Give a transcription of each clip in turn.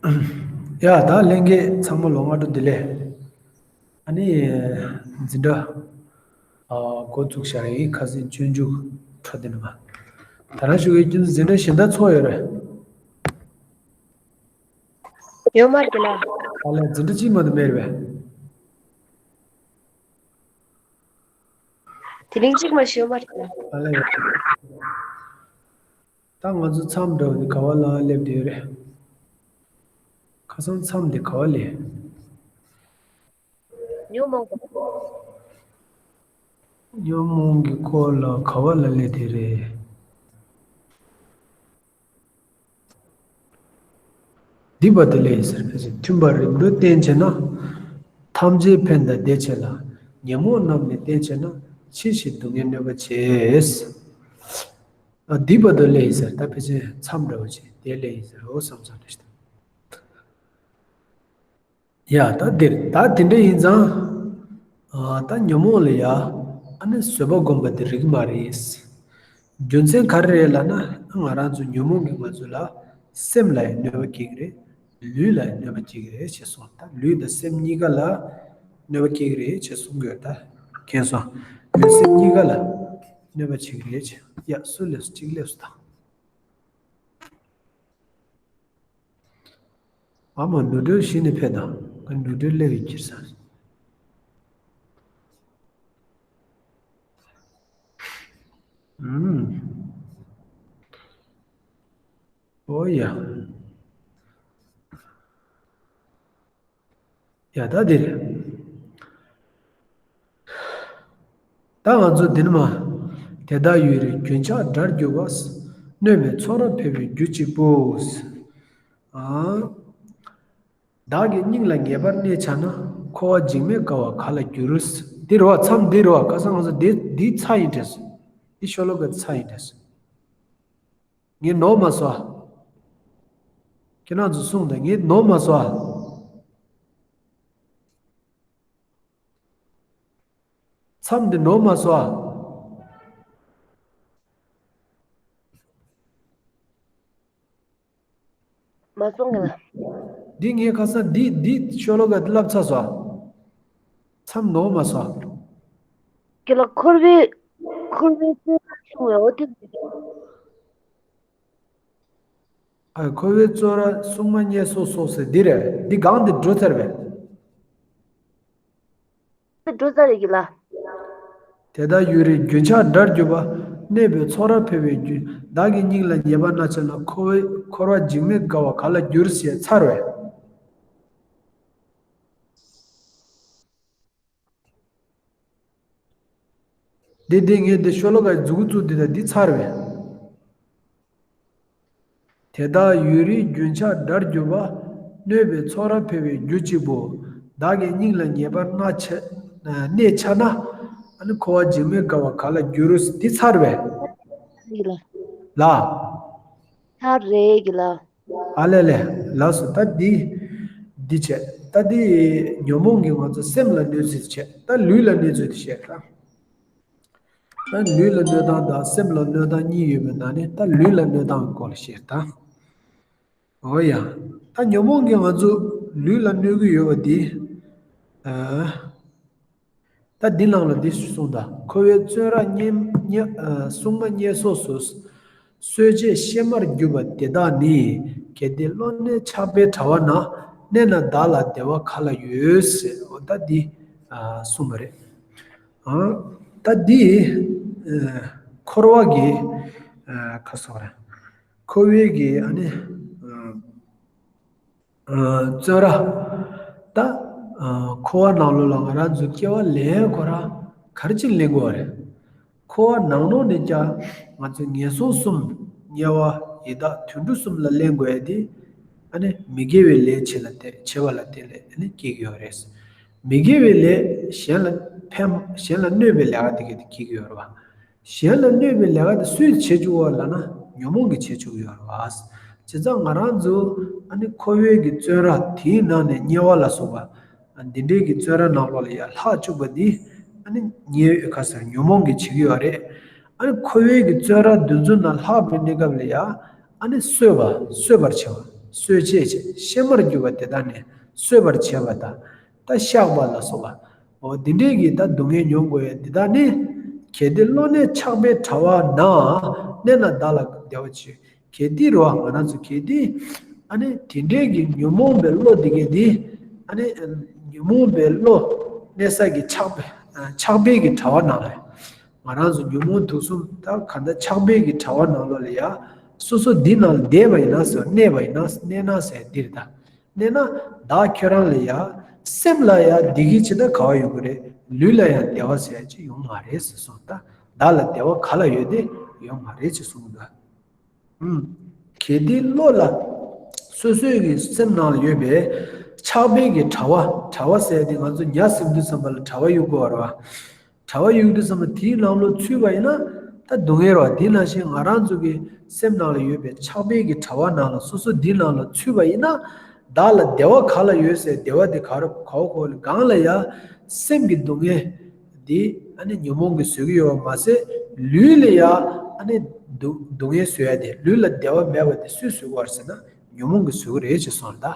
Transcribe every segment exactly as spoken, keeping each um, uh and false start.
ཡ་ད་ལྷན་རྒྱས་ཚང་མ་ལོ་སྔ་དྲོ་བདེ་ལེགས། ཨ་ནི་འཛིན་གྲྭ་ཨ་འགོ་བཙུགས་བཞག་ཡིན། ཁ་སང་སྤྱོད་འཇུག་འཕྲོ་དེ་ནི་མ། ད་རང་ཞུ་གི་ཁྱེད་ཚོ་འཛིན་གྲྭ་གཞན་དག་ཚོགས་ཡོད་རེད། ཡོད་མ་རེད་ལ། ཨ་ལས་འཛིན་གྲྭ་གཅིག་མ་གཏོགས་མེད་རེད་པས། དེ་རིང་གཅིག་མ་ཞིག་ཡོད་མ་རེད་ལ། ཨ་ལས་ཡོད། ད་ང་ཚོ་མཚམས་འདྲ་བོ་དེ་ག་བ་ལ་སླེབས་བསྡད་ཡོད་རེད། ཁ་སང་མཚམས་དེ་ག་བ་ལས། ཉོན་མོངས། ཉོན་མོངས་ཀྱི་སྐོར་ལ་ག་བ་ལ་སླེབས་བསྡད་རེད། སྡིག་པ་དེ་ལས་ཟེར་ཕལ་ཆེར་མཐུན་པར་རིམ་གྲོ་བསྟེན་བྱས་ན། ཐམས་ཅད་ཕན་དང་བདེ་བྱེད་ལ། ཉོན་མོངས་རྣམས་ནི་བསྟེན་བྱས་ན། ཕྱིས་ཕྱིར་སྡུག་བསྔལ་གནོད་པ་བྱེད། ཨ་སྡིག་པ་དེ་ལས་ཟེར་ད་ཕལ་ཆེར་མཚམས་འདྲ་བོ་ཅིག་དེ་ལས་ཟེར་འོ་བསམ་བསམ་རེད། ཡ་ད་འདིར་ད་དེ་འདྲ་ཡིན་ཙང་། ཨ་ད་ཉོན་མོངས་ལ་ཡ་ཨ་ནི་བཟོད་པ་སྒོམ་པ་དེ་རིགས་མ་རེད། རྒྱུ་མཚན་ག་རེ་རེད་ལབ་ན། ང་རང་ཚོ་ཉོན་མོངས་ཀྱིས་ང་ཚོ་ལ་སེམས་ལ་ཡང་གནོད་པ་སྐྱེལ་གྱི་རེད། ལུས་ལ་ཡང་གནོད་པ་སྐྱེལ་གྱི་རེད་ཅེས་གསུངས། ད་ལུས་དང་སེམས་གཉིས་ཀ་ལ་གནོད་པ་སྐྱེལ་གྱི་རེད་ཅེས་གསུང་གི་ཡོད། ད་མཁྱེན་སོང་། ལུས་སེམས་གཉིས་ཀ་ལ་གནོད་པ་བྱེད་ཀྱི་རེད་ཅེས། ཡ་སུ་སླེབས་སོང་། གཅིག་སླེབས་སོང་ད། ཨ་མ་ནུ་སྒྲོལ་གཞི་ནས་ཕེབས་དང་། ང་ནུ་སྒྲོལ་སླེབས་ཡོད་ཀྱིར་ས། ཨུམ། ཨོ་ཡ། ཡ་ད་འདི་རེད། ད་ང་ཚོ་འདི་ནི་མ། དེ་དག་ཡུན་རིང་རྒྱུན་ཆགས་དགྲར་གྱུར་པ། གནོད་པའི་ཚོགས་རབ་འཕེལ་བའི་རྒྱུ་གཅིག་པུ། ཨ། བདག་གི་སྙིང་ལ་ངེས་པར་གནས་འཆའ་ན། འཁོར་བ་འཇིགས་མེད་དགའ་བ་ག་ལ་འགྱུར། འདི་རེད་བ། མཚམས་འདི་རེད་བ། ཁ་སང་ང་ཚོ་འདི་འདི་ཚར་ཡིན་དྲན་སོང་། འདི་ཤོ་ལོ་ཀ་ཚར་ཡིན་དྲན་སོང་། ངས་ནོར་མ་སོང་། ཁྱེད་རང་ཚོ་གསུངས་དང་། ངས་ནོར་མ་སོང་། མཚམས་འདི་ནོར་མ་སོང་། མ་སོང་གི་ལ། འདི་ངས་ཁ་སང་འདི་འདི་ཤོ་ལོ་ཀ་འདི་བསླབ་ཚར་སོང་། མཚམས་ནོར་མ་སོང་། གི་ལ་འཁོར་བའི་འཁོར་བའི་རྩོད་ར་ཆུང་བའི་འོ་དེ། ཨ་འཁོར་བའི་རྩོད་ར་སྲུང་མ་བསྙེན་སོགས་སོགས་ཟེར་འདི་རེད། འདི་སྒང་འདི་འགྲོ་ཚར་བས། འགྲོ་ཚར་རེད་གི་ལ། དེ་དག་ཡུན་རིང་རྒྱུན་ཆགས་དགྲར་གྱུར་པ། གནོད་པའི་ཚོགས་རབ་འཕེལ་བའི་རྒྱུ། བདག་གི་སྙིང་ལ་ངེས་པར་གནས་འཆའ་ན། འཁོར་བའི་འཁོར་བ་འཇིགས་མེད་དགའ་བ་ག་ལ་འགྱུར་ཞེས་ཚར་བས། འདི་འདི་ངས་འདི་ཤོ་ལོ་ཀའི་མཛུ་གུ་བཙུགས་འདི་དང་འདི་ཚར་བས། དེ་དག་ཡུན་རིང་རྒྱུན་ཆགས་དགྲར་གྱུར་པ། གནོད་པའི་ཚོགས་རབ་འཕེལ་བའི་རྒྱུ་གཅིག་པུ། བདག་གི་སྙིང་ལ་ངེས་པར་གནས་འཆའ་གནས་འཆའ་ན། ཨ་ནི་འཁོར་བ་འཇིགས་མེད་དགའ་བ་ག་ལ་འགྱུར། འདི་ཚར་བས། ལ། ལ། ཚར་རེད་གི་ལ། ཨ་ལས་ལས། ལགས་སོ། ད་འདི་འདི་བྱས། ད་འདི་ཉོན་མོངས་ཀྱིས་ང་ཚོ་སེམས་ལ་གནོད་ཚུལ་དེ་བྱས། ད་ལུས་ལ་གནོད་ཚུལ་དེ་བཤད་ད། ད་ལུས་ལ་གནོད་སྟངས་དང་སེམས་ལ་གནོད་སྟངས་གཉིས་ཡོད་པའི་ནང་ནས་ད་ལུས་ལ་གནོད་སྟངས་སྐོར་ལ་བཤད་ད། འོ་ཡ། ད་ཉོན་མོངས་ཀྱིས་ང་ཚོ་ལུས་ལ་གནོད་ཀྱི་ཡོད་པ་འདི། ཨ། ད་འདི་ནང་ལ་འདི་གསུངས་དང་། འཁོར་བའི་བཙོན་རར་བསྙེན་བསྙེན་ཨ་སྲུང་མ་བསྙེན་སོགས་སུ། གསོད་བྱེད་གཤེད་མར་གྱུར་པ་དེ་དག་ནི། གལ་ཏེ་བློ་གནས་ཆགས་པས་བྲལ་བ་ན། གནས་ན་བདག་ལ་བདེ་བ་ག་ལ་ཡོད་ཟེར། འོ་ད་འདི་ཨ་གསུངས་པ་རེད། ཨ་ད་འདི་ཨ་འཁོར་བ་གི་ཨ་ཁ་སོགས་རེད། འཁོར་བའི་གི་ཨ་ནི་ཨ་བཙོན་ར། ད་ཨ་འཁོར་བ་ནང་ལོགས་ལ་ང་རང་ཚོ་སྐྱེ་བ་ལེན་ཁོ་ར་ག་རེ་ཅིག་ལེན་དགོས་པ་རེད། འཁོར་བ་ནང་ལོགས་ནས་ཀྱང་ང་ཚོས་ངན་སོང་གསུམ། དམྱལ་བ། ཡི་དྭགས། དུད་འགྲོ་གསུམ་ལ་ལེན་དགོས་ཡ་དེ། ཨ་ནི་མི་དགེ་བའི་ལས་བྱེད་ལ་བརྟེན་བྱེད་པ་ལ་བརྟེན་ནས་ཨ་ནི་སྐྱེ་གི་ཡོད་རེད། མི་དགེ་བའི་ལས་གཞན་ལ་ཕན་གཞན་ལ་གནོད་པའི་ལས་ཀ་དེ་ག་དེ་སྐྱེ་གི་ཡོད་རེད་བ། གཞན་ལ་གནོད་པའི་ལས་ཀ་དེ་སུས་བྱེད་བཅུག་པ་ལབ་ན་ཉོན་མོངས་ཀྱིས་བྱེད་བཅུག་གི་ཡོད་རེད་བ། བྱས་ཙང་ང་རང་ཚོ་ཨ་ནི་འཁོར་བའི་གི་བཙོན་ར་དེའི་ནང་ནས་དམྱལ་བ་ལ་སོགས་པ། འདི་འདྲའི་གི་བཙོན་ར་ནང་ལོགས་ལ་ཡར་ལྷག་བཅུག་པ་འདི། ཨ་ནི་ཉེ་བའི་ཁ་སར་ཉོན་མོངས་ཀྱིས་བྱེད་ཀྱི་ཡོད་རེད། ཨ་ནི་འཁོར་བའི་གི་བཙོན་ར་འདི་ཚོ་ནང་ལྷག་པའི་གནས་སྐབས་ལ་ཡ། ཨ་ནི་གསོད་པ་གསོད་པར་བྱེད་ གསོད་བྱེད་ཅེས་གཤེད་མར་གྱུར་པ་དེ་དག་ནི་གསོད་པར་བྱེད་པ་དང་། ད་གཤགས་པ་ལ་སོགས་པ། འོ་འདི་འདྲའི་གི་ད་སྡུག་བསྔལ་མྱོང་དགོས་ཡ་འདི་དག་ནི། གལ་ཏེ་བློ་གནས་ཆགས་པས་བྲལ་བ་ན། གནས་ན་བདག་ལ་བདེ་བ་ཆེ། གལ་ཏེ་རེད་བ། ང་རང་ཚོ་གལ་ཏེ། ཨ་ནི་དེ་འདྲའི་གི་ཉོན་མོངས་པའི་བློ་འདི་གས་འདི། ཨ་ནི་ཉོན་མོངས་པའི་བློ་གནས་ས་གི་ཆགས་པའི་ཆགས་པའི་གི་བྲལ་བ་ནང་ལ། ང་རང་ཚོ་ཉོན་མོངས་དུག་གསུམ་ད་ག་འདྲ་ཆགས་པའི་གི་བྲལ་བ་ནང་ལོགས་ལ་ཡ། སོ་སོ་འདི་ནང་ལ་བསྡད་པ་ཡིན་ན་ཟེར། གནས་པ་ཡིན་ན་གནས་ན་ཟེར་འདིར་ད། གནས་ན་བདག་ཁྱོད་རང་ལ་ཡ། སེམས་ལ་ཡ་བདེ་སྐྱིད་ཅི་ད་ག་བ་ཡོང་གི་རེད། ལུས་ལ་ཡང་བདེ་བ་ཟེར་ཅི་ཡོང་མ་རེད་ཟེར་སོང་ད། བདག་ལ་བདེ་བ་ག་ལ་ཡོད་དེ་ཡོང་མ་རེད་ཅེས་གསུངས་འདུག་ཨུམ། གལ་ཏེ་བློ་ལ། སོ་སོའི་གི་སེམས་ནང་ལ་ཡོད་པའི་ཆགས་པའི་གི་བྲལ་བ། བྲལ་བ་ཟེར་དེ་ང་ཚོ་ཉ་ཟིན་དུས་ཙམ་པ་ལ་བྲལ་བ་གཡུག་དགོས་པ་རེད་བ། བྲལ་བ་གཡུག་དུས་ཙམ་པ་དེའི་ནང་ལོགས་ཚུད་པ་ཡིན་ན་ད་སྡུག་བསྔལ་རེད་བ། དེ་ནང་བཞིན་ང་རང་ཚོ་གི་སེམས་ནང་ལ་ཡོད་པའི་ཆགས་པའི་གི་བྲལ་བ་ནང་ལ་སོ་སོ་དེའི་ནང་ལ་ཚུད་པ་ཡིན་ན། བདག་ལ་བདེ་བ་ག་ལ་ཡོད་ཟེར། བདེ་བ་དེ་ག་རེ་ག་བ་གོ་ལ་གང་ལ་ཡ། སེམས་ཀྱི་སྡུག་བསྔལ་འདི་ཨ་ནི་ཉོན་མོངས་ཀྱིས་བཟོས་ཀྱི་ཡོད་པ་མ་ཟད། ལུས་ལ་ཡ་ཨ་ནི་སྡུག་སྡུག་བསྔལ་བཟོ་ཡ་དེ། ལུས་ལ་བདེ་བ་མེད་པ་དེ་སུས་བཟོས་པ་རེད་ཟེར་ན་ཉོན་མོངས་ཀྱིས་བཟོས་ཀྱི་རེད་ཅེས་གསུངས་ད།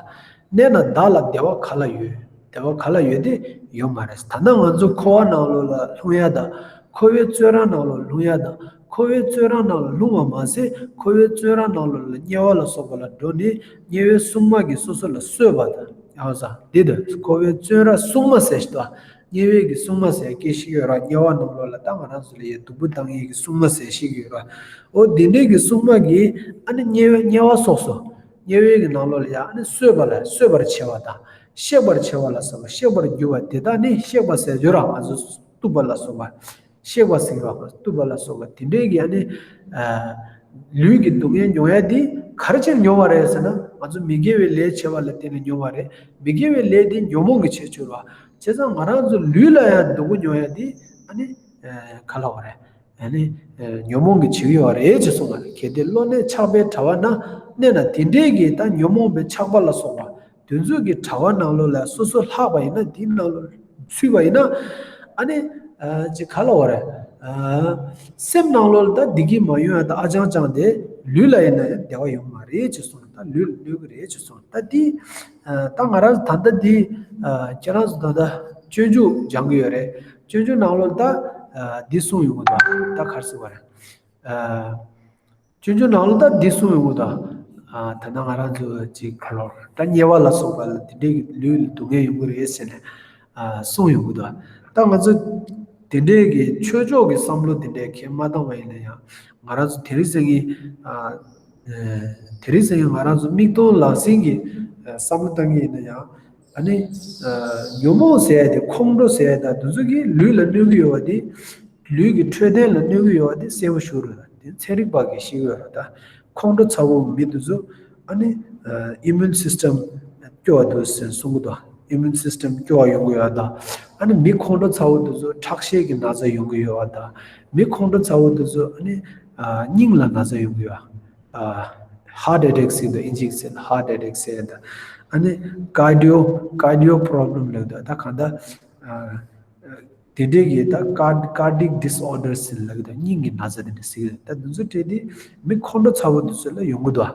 གནས་ན་བདག་ལ་བདེ་བ་ག་ལ་ཡོད། བདེ་བ་ག་ལ་ཡོད་དེ་ཡོད་མ་རེད། ད་ལྟ་ང་ཚོ་འཁོར་བ་ནང་ལོགས་ལ་ལྷུང་ཡ་དང་། འཁོར་བའི་བཙོན་ར་ནང་ལོགས་ལྷུང་ཡ་དང་། འཁོར་བའི་བཙོན་ར་ནང་ལ་ལྷུང་བ་མ་ཟད། འཁོར་བའི་བཙོན་ར་ནང་ལོགས་ལ་དམྱལ་བ་ལ་སོགས་པ་ལ་འགྲོ་ནས་དམྱལ་བའི་སྲུང་མ་གིས་སོ་སོ་ལ་གསོད་པ་དང་། ཡང་ས་འདི་དང་། འཁོར་བའི་བཙོན་ར་སྲུང་མ་ཟེར་ཞིག་དང་། དམྱལ་བའི་གི་སྲུང་མ་ཟེར་སྐད་ཞིག་ཡོད་ར། དམྱལ་བ་ནང་ལོགས་ལ་ད་ང་རང་ཚོ་ལ་ཡ་སྡུག་པོ་བཏང་ཡས་ཀྱི་སྲུང་མ་ཟེར་ཞིག་ཡོད་ར། འོ་དེ་འདྲའི་གི་སྲུང་མ་གིས་ཨ་ནི་དམྱལ་བའི་དམྱལ་བ་སོགས་སོ། དམྱལ་བའི་གི་ནང་ལོགས་ལ་ཡ་ཨ་ནི་གསོད་པ་ལ་གསོད་པར་བྱེད་པ་དང་། གཤེགས་པར་བྱེད་པ་ལ་སོགས་པ། གཤེགས་པར་གྱུར་པ་དེ་དག་ནི། གཤེགས་པ་ཟེར་ཡོད་ར། ང་ཚོ་གཏུབ་པ་ལ་སོགས་པ། གཤེགས་པ་ཟེར་བ་གཏུབ་པ་ལ་སོགས་པ་དེ་འདྲའི་གི་ཨ་ནི། ཨ། ལུས་ཀྱི་སྡུག་བསྔལ་མྱོང་ཡ་དེ་ག་རེ་བྱས་མྱོང་བ་རེད་ཟེར་ན། ང་ཚོ་མི་དགེ་བའི་ལས་བྱས་པ་ལ་བརྟེན་ནས་མྱོང་བ་རེད། མི་དགེ་བའི་ལས་དེ་ཉོན་མོངས་ཀྱི་བྱས་བཅུག་ར། བྱས་ཙང་ང་རང་ཚོ་ལུས་ལ་ཡང་སྡུག་པོ་མྱོང་ཡ་དེ་ཨ་ནི། ཨ། ག་ལ་བ་རེད། ཨ་ནི། ཨ། ཉོན་མོངས་ཀྱི་བྱས་ཡོད་རེད་ཅེས་གསུངས་པ་རེད། གལ་ཏེ་བློ་གནས་ཆགས་པས་བྲལ་བ་ན། གནས་ན་དེ་འདྲའི་གི་ད་ཉོན་མོངས་པའི་ཆགས་པ་ལ་སོགས་པ། དེ་ཚོ་གི་བྲལ་བ་ནང་ལོགས་ལ་སོ་སོ་ལྷག་པ་ཡིན་ན། དེའི་ནང་ལོགས་ཚུད་པ་ཡིན་ན། ཨ་ནི། ཨ། ཅི་ག་ལ་བ་རེད། ཨ། སེམས་ནང་ལོགས་ལ་ད་བདེ་སྐྱིད་མ་ཡོང་ཡ་ད་ཨ་ཅང་ཅང་དེ། ལུས་ལ་ཡིན་ན་ཡང་བདེ་བ་ཡོང་མ་རེད་ཅེས་གསུངས། ད་ལུས་ལ་གནོད་ཀྱི་རེད་ཅེས་གསུངས། ད་འདི། ཨ། ད་ང་རང་ད་ལྟ་འདི། ཨ། ཁྱེད་རང་ཚོ་ད་ལྟ་སྤྱོད་འཇུག་སྦྱང་གི་ཡོད་རེད། སྤྱོད་འཇུག་ནང་ལོགས་ལ་ད། ཨ། འདི་གསུངས་ཡོང་གི་འདུག་ད་ག་རེ་ཟེར་བ་རེད། ཨ། སྤྱོད་འཇུག་ནང་ལ་ད་འདི་གསུངས་ཡོང་གི་འདུག་ཨ། ད་ལྟ་ང་རང་ཚོ་ཅིག་ག་ལོར་ད་དམྱལ་བ་ལ་སོགས་པ་ལ་དེ་འདྲའི་ལུས་ལ་སྡུག་བསྔལ་ཡོང་གི་རེད་ཟེར་ནས། ཨ། གསུངས་ཡོང་གི་འདུག་ད་ང་ཚོ་དེ་འདྲའི་གི་ཆོས་ཕྱོགས་ཀྱི་བསམ་བློ་དེ་འདྲའི་ཁས་མ་བཏང་བ་ཡིན་ན་ཡང་། ང་རང་ཚོ་དེ་རིང་སང་ཉིན། ཨ། དེ་རིང་སང་ཉིན་ང་རང་ཚོ་མིག་མཐོང་ལག་ཟིན་གྱི་བསམ་བློ་བཏང་གི་ཡིན་ན་ཡང་། ཨ་ནི། ཨ། ཉོན་མོངས་ཟེར་ཡ་དེ། ཁོང་ཁྲོ་ཟེར་ཡ་དེ། དེ་ཚོ་གིས་ལུས་ལ་གནོད་ཀྱི་ཡོད་པ་དེ། ལུས་ཀྱི་འཕྲོད་བསྟེན་ལ་གནོད་ཀྱི་ཡོད་པ་དེ་གསལ་པོ་ཞིག་རེད། དེ་ཚན་རིག་པ་གིས་ཤེས་ཀྱི་ཡོད་རེད་ད། ཁོང་ཁྲོ་ཚ་པོ་མི་དེ་ཚོ། ཨ་ནི། ཨ། ཨི་མུན་སིས་ཊམ་སྐྱོ་བ་འདུག་ཟེར་གསུང་གི་འདུག་ཨི་མུན་སིས་ཊམ་སྐྱོ་བ་ཡོང་གི་ཡོད་ད། ཨ་ནི་མི་ཁོང་ཁྲོ་ཚ་པོ་དེ་ཚོ་ཁྲག་ཤེད་ཀྱི་ན་ཚ་ཡོང་གི་ཡོད་ད། མི་ཁོང་ཁྲོ་ཚ་པོ་དེ་ཚོ། ཨ་ནི། ཨ། སྙིང་ལ་ན་ཚ་ཡོང་གི་ཡོད། ཨ། ཧར་ཊི་ཨེ་ཊེག་ཟེར་དུས། ཨིན་ཇིའི་ཟེར་ཧར་ཊི་ཨེ་ཊེག་ཟེར་ད། ཨ་ནི་ཀར་ཌི་ཡོ། ཀར་ཌི་ཡོ་པོ་རོབ་ལེམ་ལབ་ད། ད་གང་ལྟར། ཨ། དེ་འདྲའི་གི་ད་ཀར། ཀར་ཌི་ཡེག་ཌིས་ཨོར་ཌར་ཟེར་ལབ་ཀྱི་འདུག་སྙིང་གི་ན་ཚ་དེ་འདྲ་ཟེར་གྱི་འདུག་ད་དེ་ཚོ་སྤྲད་དེ་མི་ཁོང་ཁྲོ་ཚ་པོ་དེ་ཚོ་ལ་ཡོང་གི་འདུག་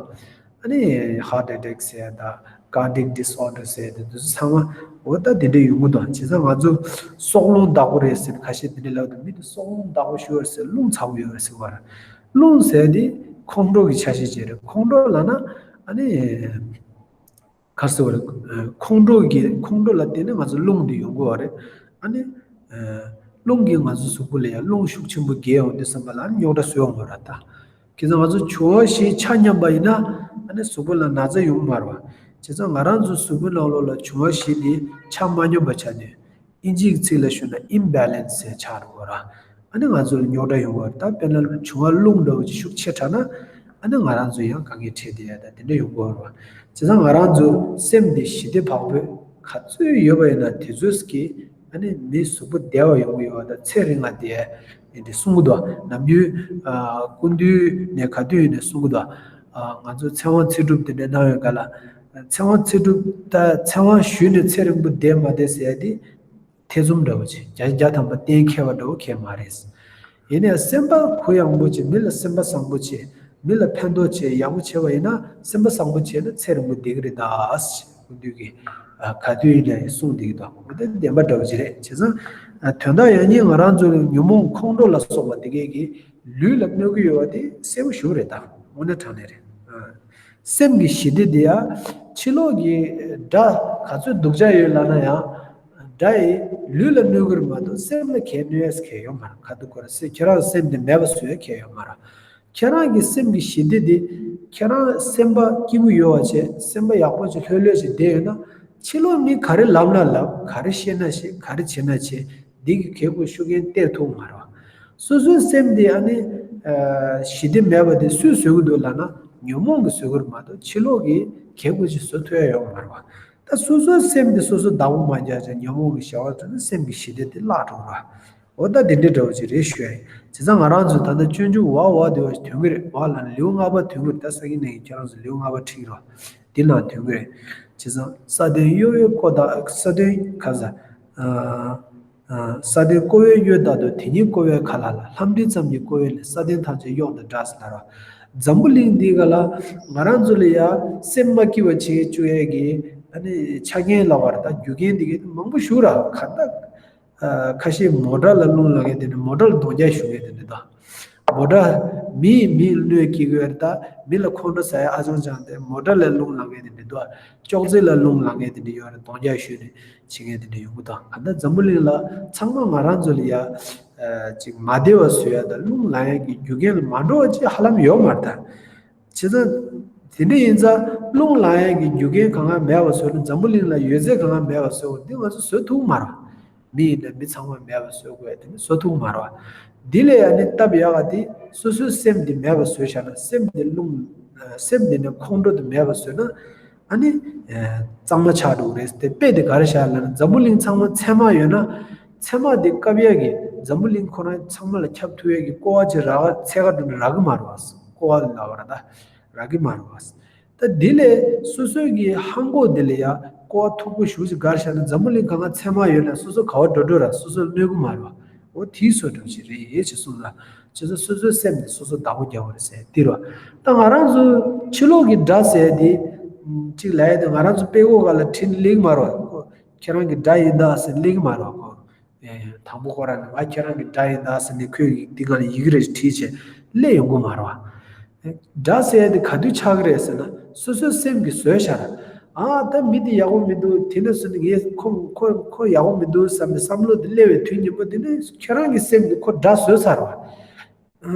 ཨ་ནི་ཧར་ཊི་ཨེ་ཊེག་ཟེར་ད། ཀར་ཌི་ཡེག་ཌིས་ཨོར་ཌར་ཟེར་དེ་ཚོ་ཚང་མ། འོ་ད་དེ་འདྲ་ཡོང་གི་འདུག་བྱས་ཙང་ང་ཚོ་སྲོག་རླུང་བདག་པོ་རེད་ཟེར་ཁ་ཤས་དེ་འདྲ་ལབ་འདུག་མི་དེ་སྲོག་རླུང་བདག་པོ་ཞུ་བ་རེད་ཟེར། རླུང་ཚ་པོ་ཡོད་རེད་ཟེར་བ་རེད། རླུང་ཟེར་དེ་ཁོང་ཁྲོ་གི་ཆ་ཤས་ཅིག་རེད། ཁོང་ཁྲོ་ལབ་ན་ཨ་ནི། ག་རེ་ཟེར་བ་རེད། ཁོང་ཁྲོ་གི། ཁོང་ཁྲོ་ལ་བརྟེན་ནས་ང་ཚོ་རླུང་འདི་ཡོང་གི་ཡོད་རེད། ཨ་ནི། རླུང་གིས་ང་ཚོ་གཟུགས་པོ་ལ་ཡང་རླུང་ཤུགས་ཆེན་པོ་རྒྱས་ཡོང་དུས་ཙམ་པ་ལ། ཨ་ནི་རྙོག་དྲ་བཟོ་ཡོང་གི་ཡོད་རེད་ད། ཁྱེད་ཚོ་ང་ཚོ་འབྱུང་བ་བཞི་ཆ་མཉམ་པ་ཡིན་ན། ཨ་ནི་གཟུགས་པོ་ལ་ན་ཚ་ཡོང་གི་མ་རེད་བ། བྱས་ཙང་ང་རང་ཚོ་གཟུགས་པོའི་ནང་ལོགས་ལ་འབྱུང་བ་བཞི་འདི་ཆ་མ་མཉམ་པ་ཆགས་དུས། ཨིན་ཇིའི་ཚིག་ལ་ཞུས་ན་ཨིམ་བེ་ལེན་སི་ཟེར་ཆགས་འགྲོ་གི་རེད། ཨ་ནི་ང་ཚོ་ལ་རྙོག་དྲ་ཡོང་གི་རེད། ད་དཔེར་ན་འབྱུང་བ་རླུང་འདྲ་བོ་ཅིག་ཤུགས་ཆེ་དྲགས་ན། ཨ་ནི་ང་རང་ཚོ་ཡང་དཀའ་ངལ་འཕྲད་བསྡད་ཡ་ད་དེ་འདྲ་ཡོང་གི་རེད། བྱས་ཙང་ང་རང་ཚོ་སེམས་འདི་ཞི་བདེ་བག་ཕེབས་ག་ཚོད་ཡོད་པ་ཡིན་ན་དེ་ཚོས་ཀྱིས་ཨ་ནི་མི་གཟུགས་པོ་བདེ་བ་ཡོང་གི་ཡོད་པ་དང་ཚེ་རིང་བ་བསྡད་ཡ་འདི་གསུང་གི་འདུག་ནམ་རྒྱུན། ཨ། སྐུ་མདུན་ནས་ག་དུས་ཡིན་ནས་གསུང་གི་འདུག་ཨ། ང་ཚོ་ཚེ་དབང་ཚེ་སྒྲུབ་དེ་འདྲ་གནང་ཡོད་ག་ལ། ཚེ་དབང་ཚེ་སྒྲུབ་ད་ཚེ་དབང་ཞུས་ནས་ཚེ་རིང་པོ་བསྡད་མ་བསྡད་ཟེར་ཡ་དེ། ཐེ་ཚོམ་འདྲ་བོ་བྱེད། བརྒྱ་ཆ་བརྒྱ་ཐམ་པ་གཏན་འཁེལ་བ་འདྲ་བོ་གང་ཡང་མ་རེད། ཡིན་ནའི་སེམས་པ་གུ་ཡངས་པོ་བྱེད། མི་ལ་སེམས་པ་བཟང་པོ་བྱེད། མི་ལ་ཕན་ཐོགས་བྱས་ཡག་པོ་བྱས་པ་ཡིན་ན་སེམས་པ་བཟང་པོ་བྱས་ན་ཚེ་རིང་པོ་བསྡད་ཀྱི་རེད་ད། སྐུ་མདུན་གྱིས་ག་དུས་ཡིན་ནའི་གསུངས་བསྡད་ཀྱི་འདུག་འོ་དེ་བདེན་པ་འདྲ་བོ་ཅིག་རེད། བྱས་ཙང་དོན་དག་ཡང་སྙིང་ང་རང་ཚོ་ཉོན་མོངས་ཁོང་ཁྲོ་ལ་སོགས་པ་དེ་གས་ཀྱིས་ལུས་ལ་གནོད་ཀྱི་ཡོད་པ་དེ་གསལ་པོ་ཞེ་པོ་རེད་ད། དངོས་གནས་དྲང་གནས་རེད། སེམས་ཀྱི་ཞི་བདེ་དེ་ཡང་ཕྱི་ལོགས་ཀྱི་དགྲ་ག་ཚོད་སྡུག་ཅག་ཡོད་ལབ་ན་ཡང་དགྲ་ཡིས་ལུས་ལ་གནོད་ཀྱི་རེད་མ་གཏོགས་སེམས་ལ་གས་གནོད་ཡས་གས་ཡོད་མ་རེད། ག་དུས་ཁོ་རང་སེམས་ཁྱེད་རང་སེམས་དེ་མེད་པ་བཟོ་ཡས་གས་ཡོད་མ་རེད། ཁྱེད་རང་གི་སེམས་ཀྱི་ཞི་བདེ་དེ་ཁྱེད་རང་སེམས་པ་སྐྱིད་པོ་ཡོད་པ་བྱས་སེམས་པ་ཡག་པོ་བྱས་ལྷོད་ལྷོད་བྱས་བསྡད་ཡོད་ན་ཕྱི་ལོགས་མི་ག་རེ་ལབ་ན་ལབ། ག་རེ་བཤད་ན་བཤད། ག་རེ་བྱེད་ན་བྱེད། འདི་གི་གལ་པོ་ཤུགས་རྐྱེན་སྟེར་ཐུབ་མ་རེད་བ། སོ་སོའི་སེམས་དེ་ཨ་ནི་ཞི་བདེ་མེད་པ་དེ་སུས་བཟོ་གི་འདུག་ལབ་ན་ཉོན་མོངས་ཀྱིས་བཟོ་གི་རེད་མ་གཏོགས་ཕྱི་ལོགས་ཀྱི་གལ་པོ་ཅིག་བཟོ་ཐུབ་ཡ་ཡོད་མ་རེད་བ། ད་སོ་སོའི་སེམས་དེ་སོ་སོ་བདག་པོ་མ་རྒྱག་ཅིག་ཉོན་མོངས་ཀྱི་བྱ་བ་བྱས་ན་སེམས་ཀྱི་ཞི་བདེ་དེ་བརླག་འགྲོ་གི་རེད་བ། འོ་ད་དེ་འདྲའི་འདྲ་བོ་ཅིག་རེད་ཞུ་ཡ་ཡིན། བྱས་ཙང་ང་རང་ཚོ་ད་ལྟ་སྤྱོད་འཇུག་བ་བ་དེ་བ་ཞིག་ཐོན་གི་རེད། བ་ལ་ནི་ལེའུ་ལྔ་པ་ཐོན་གི་རེད། ད་སང་ཉིན་ནས་ཁྱེད་རང་ཚོ་ལེའུ་ལྔ་པ་ཁྲིད་ཀྱི་རེད། འདི་ནང་ཐོན་གི་རེད། བྱས་ཙང་ས་སྟེང་གཡོ་བས་བསྐོར་དང་ས་སྟེང་ག་ས། ས་སྟེང་བསྐོར་བས་གཡོ་ལྟར་དུ་དེ་ཉིད་བསྐོར་བའི་མཁའ་ལ་ལ། ལྷ་མདུན་ཙམ་གྱིས་བསྐོར་བས་ནི་ས་སྟེང་ཐམས་ཅད་གཡོགས་དང་འདྲ་ཟེར་ལ་རོ། འཛམ་བུ་གླིང་འདི་ག་ལ་ང་རང་ཚོ་ལ་ཡ་སེམས་མ་སྐྱིད་པ་བྱེད་བཅུག་ཡས་ཀྱི་ཨ་ནི་ཆ་རྐྱེན་ལབ་པ་རེད། ད་རྒྱུ་རྐྱེན་འདི་གའི་མང་པོ་ཞིག་ར་ག་ད། ཁ་ཤས་མོ་ཊ་ལ་རླུང་ལངས་མཁན་དེ་འདྲ། མོ་ཊ་ལ་རྡོག་རྒྱག་གཞུ་མཁན་དེ་འདྲ་དང་། མོ་ཊ་མི་མི་གནོད་སྐྱེལ་གྱི་ཡོད་རེད། ད་མི་ལ་ཁོང་ཁྲོ་ཟ་ཡ་ཨ་ཅང་ཅང་དེ་མོ་ཊ་ལ་རླུང་ལངས་མཁན་དེ་འདྲ་འདུག་ཅོག་ཙེ་ལ་རླུང་ལངས་མཁན་དེ་འདྲ་ཡོད་རེད། རྡོག་རྒྱག་གཞུས་ནས་བྱེད་མཁན་དེ་འདྲ་ཡོང་གི་འདུག་ག་ད་འཛམ་བུ་གླིང་ལ་ཚང་མ་ང་རང་ཚོ་ལ་ཡ་ཅིག་མ་བདེ་བ་བཟོ་ཡ་དང་རླུང་ལངས་ཡ་གི་རྒྱུ་རྐྱེན་ལ་མ་འགྲོ་བ་ཅིག་ཧ་ལམ་ཡོད་མ་རེད་ད། བྱས་ཙང་། དེ་འདྲ་ཡིན་ཙང་རླུང་ལངས་ཡས་ཀྱི་རྒྱུ་རྐྱེན་གང་ག་མེད་པ་བཟོས་ན། འཛམ་བུ་གླིང་ལ་ཡོད་ཚད་གང་ག་མེད་པ་བཟོ་དགོས། འདི་ང་ཚོ་བཟོ་ཐུབ་མ་རེད། མི་ཡིན་ན་མི་ཚང་མ་མེད་པ་བཟོ་དགོས་ཡ་དེ་ནི་བཟོ་ཐུབ་མ་རེད། འདི་ལས་ཡང་ནི་སྟབས་ཡག་ག་དེ་སོ་སོའི་སེམས་འདི་མེད་པ་བཟོས་བཞག་ན། སེམས་འདི་རླུང་། སེམས་འདི་ནི་ཁོང་ཁྲོ་དེ་མེད་པ་བཟོས་ན། ཨ་ནི། གཙང་མ་ཆགས་འགྲོ་གི་རེད། དེ་དཔེ་དེ་ག་རེ་བཞག་ལབ་ན། འཛམ་བུ་གླིང་ཚང་མ་ཚེར་མ་ཡོད་ན། ཚེར་མ་དེ་བཀབ་ཡས་ཀྱི་འཛམ་བུ་གླིང་ཁོ་རང་ཚང་མ་ལ་ཁྱབ་ཐུབ་ཡས་ཀྱི་ཀོ་བ་ཅིག་རག་ཚད་ག་འགྲོ་ན་རག་གི་མ་རེད་བ། ཀོ་བ་ལ་ལབ་པ་རེད་ད། རག་གི་མ་རེད་བ། ད་འདི་ལས་སོ་སོའི་གི་ཧང་གོ་འདི་ལ་ཡ་ཀོ་བ་མཐུག་པོ་ཞེ་པོ་ཅིག་བཀལ་བཞག་ན། འཛམ་བུ་གླིང་གང་ག་ཚེར་མ་ཡོད་ན་སོ་སོ་ག་པར་འགྲོ་འགྲོ་ར་སོ་སོར་གནོད་གི་མ་རེད་བ། འོ་དེའི་བཟོ་འདྲ་ཞིག་རེད་ཅེས་གསུངས་ལ། བྱས་ཙང་སོ་སོའི་སེམས་ནི་སོ་སོ་བདག་པོ་རྒྱག་པ་རེད་ཟེར་འདི་རེད་བ། ད་ང་རང་ཚོ་ཕྱི་ལོགས་ཀྱི་དགྲ་ཟེར་དེ་གཅིག་ལབ་ཡ་དེ་ང་རང་ཚོ་དཔྲལ་གོས་སྒང་ལ་བྲིས་ནས་སླེབས་ཀྱི་མ་རེད་བ། ཁྱེད་རང་གི་དགྲ་ཡིན་ད་ཟེར་སླེབས་ཀྱི་མ་རེད་བ་ཁོ། དང་པོ་ཁོ་རང་ནས་ང་ཁྱེད་རང་གི་དགྲ་ཡིན་ད་ཟེར་ནས་ཁོས་འདི་སྒང་ལ་ཡི་གེ་རེ་བྲིས་བྱས་སླེབས་ཡོང་གི་མ་རེད་བ། དགྲ་ཟེར་ཡ་དེ་ག་དུས་ཆགས་ཀྱི་རེད་ཟེར་ན། སོ་སོའི་སེམས་ཀྱིས་བཟོས་བཞག་ར། ཨ་ད་མི་དེ་ཡག་པོ་མི་འདུག་དེ་ནས་བཟུང་ནས་ངས་ཁོ་ཁོ་ཁོ་ཡག་པོ་མི་འདུག་བསམ་པའི་བསམ་བློ་དེ་སླེབས་པའི་དུས་ཉིན་མོ་དེ་ནས་ཁྱེད་རང་གི་སེམས་ཀྱིས་ཁོ་དགྲ་བཟོས་ཚར་བ།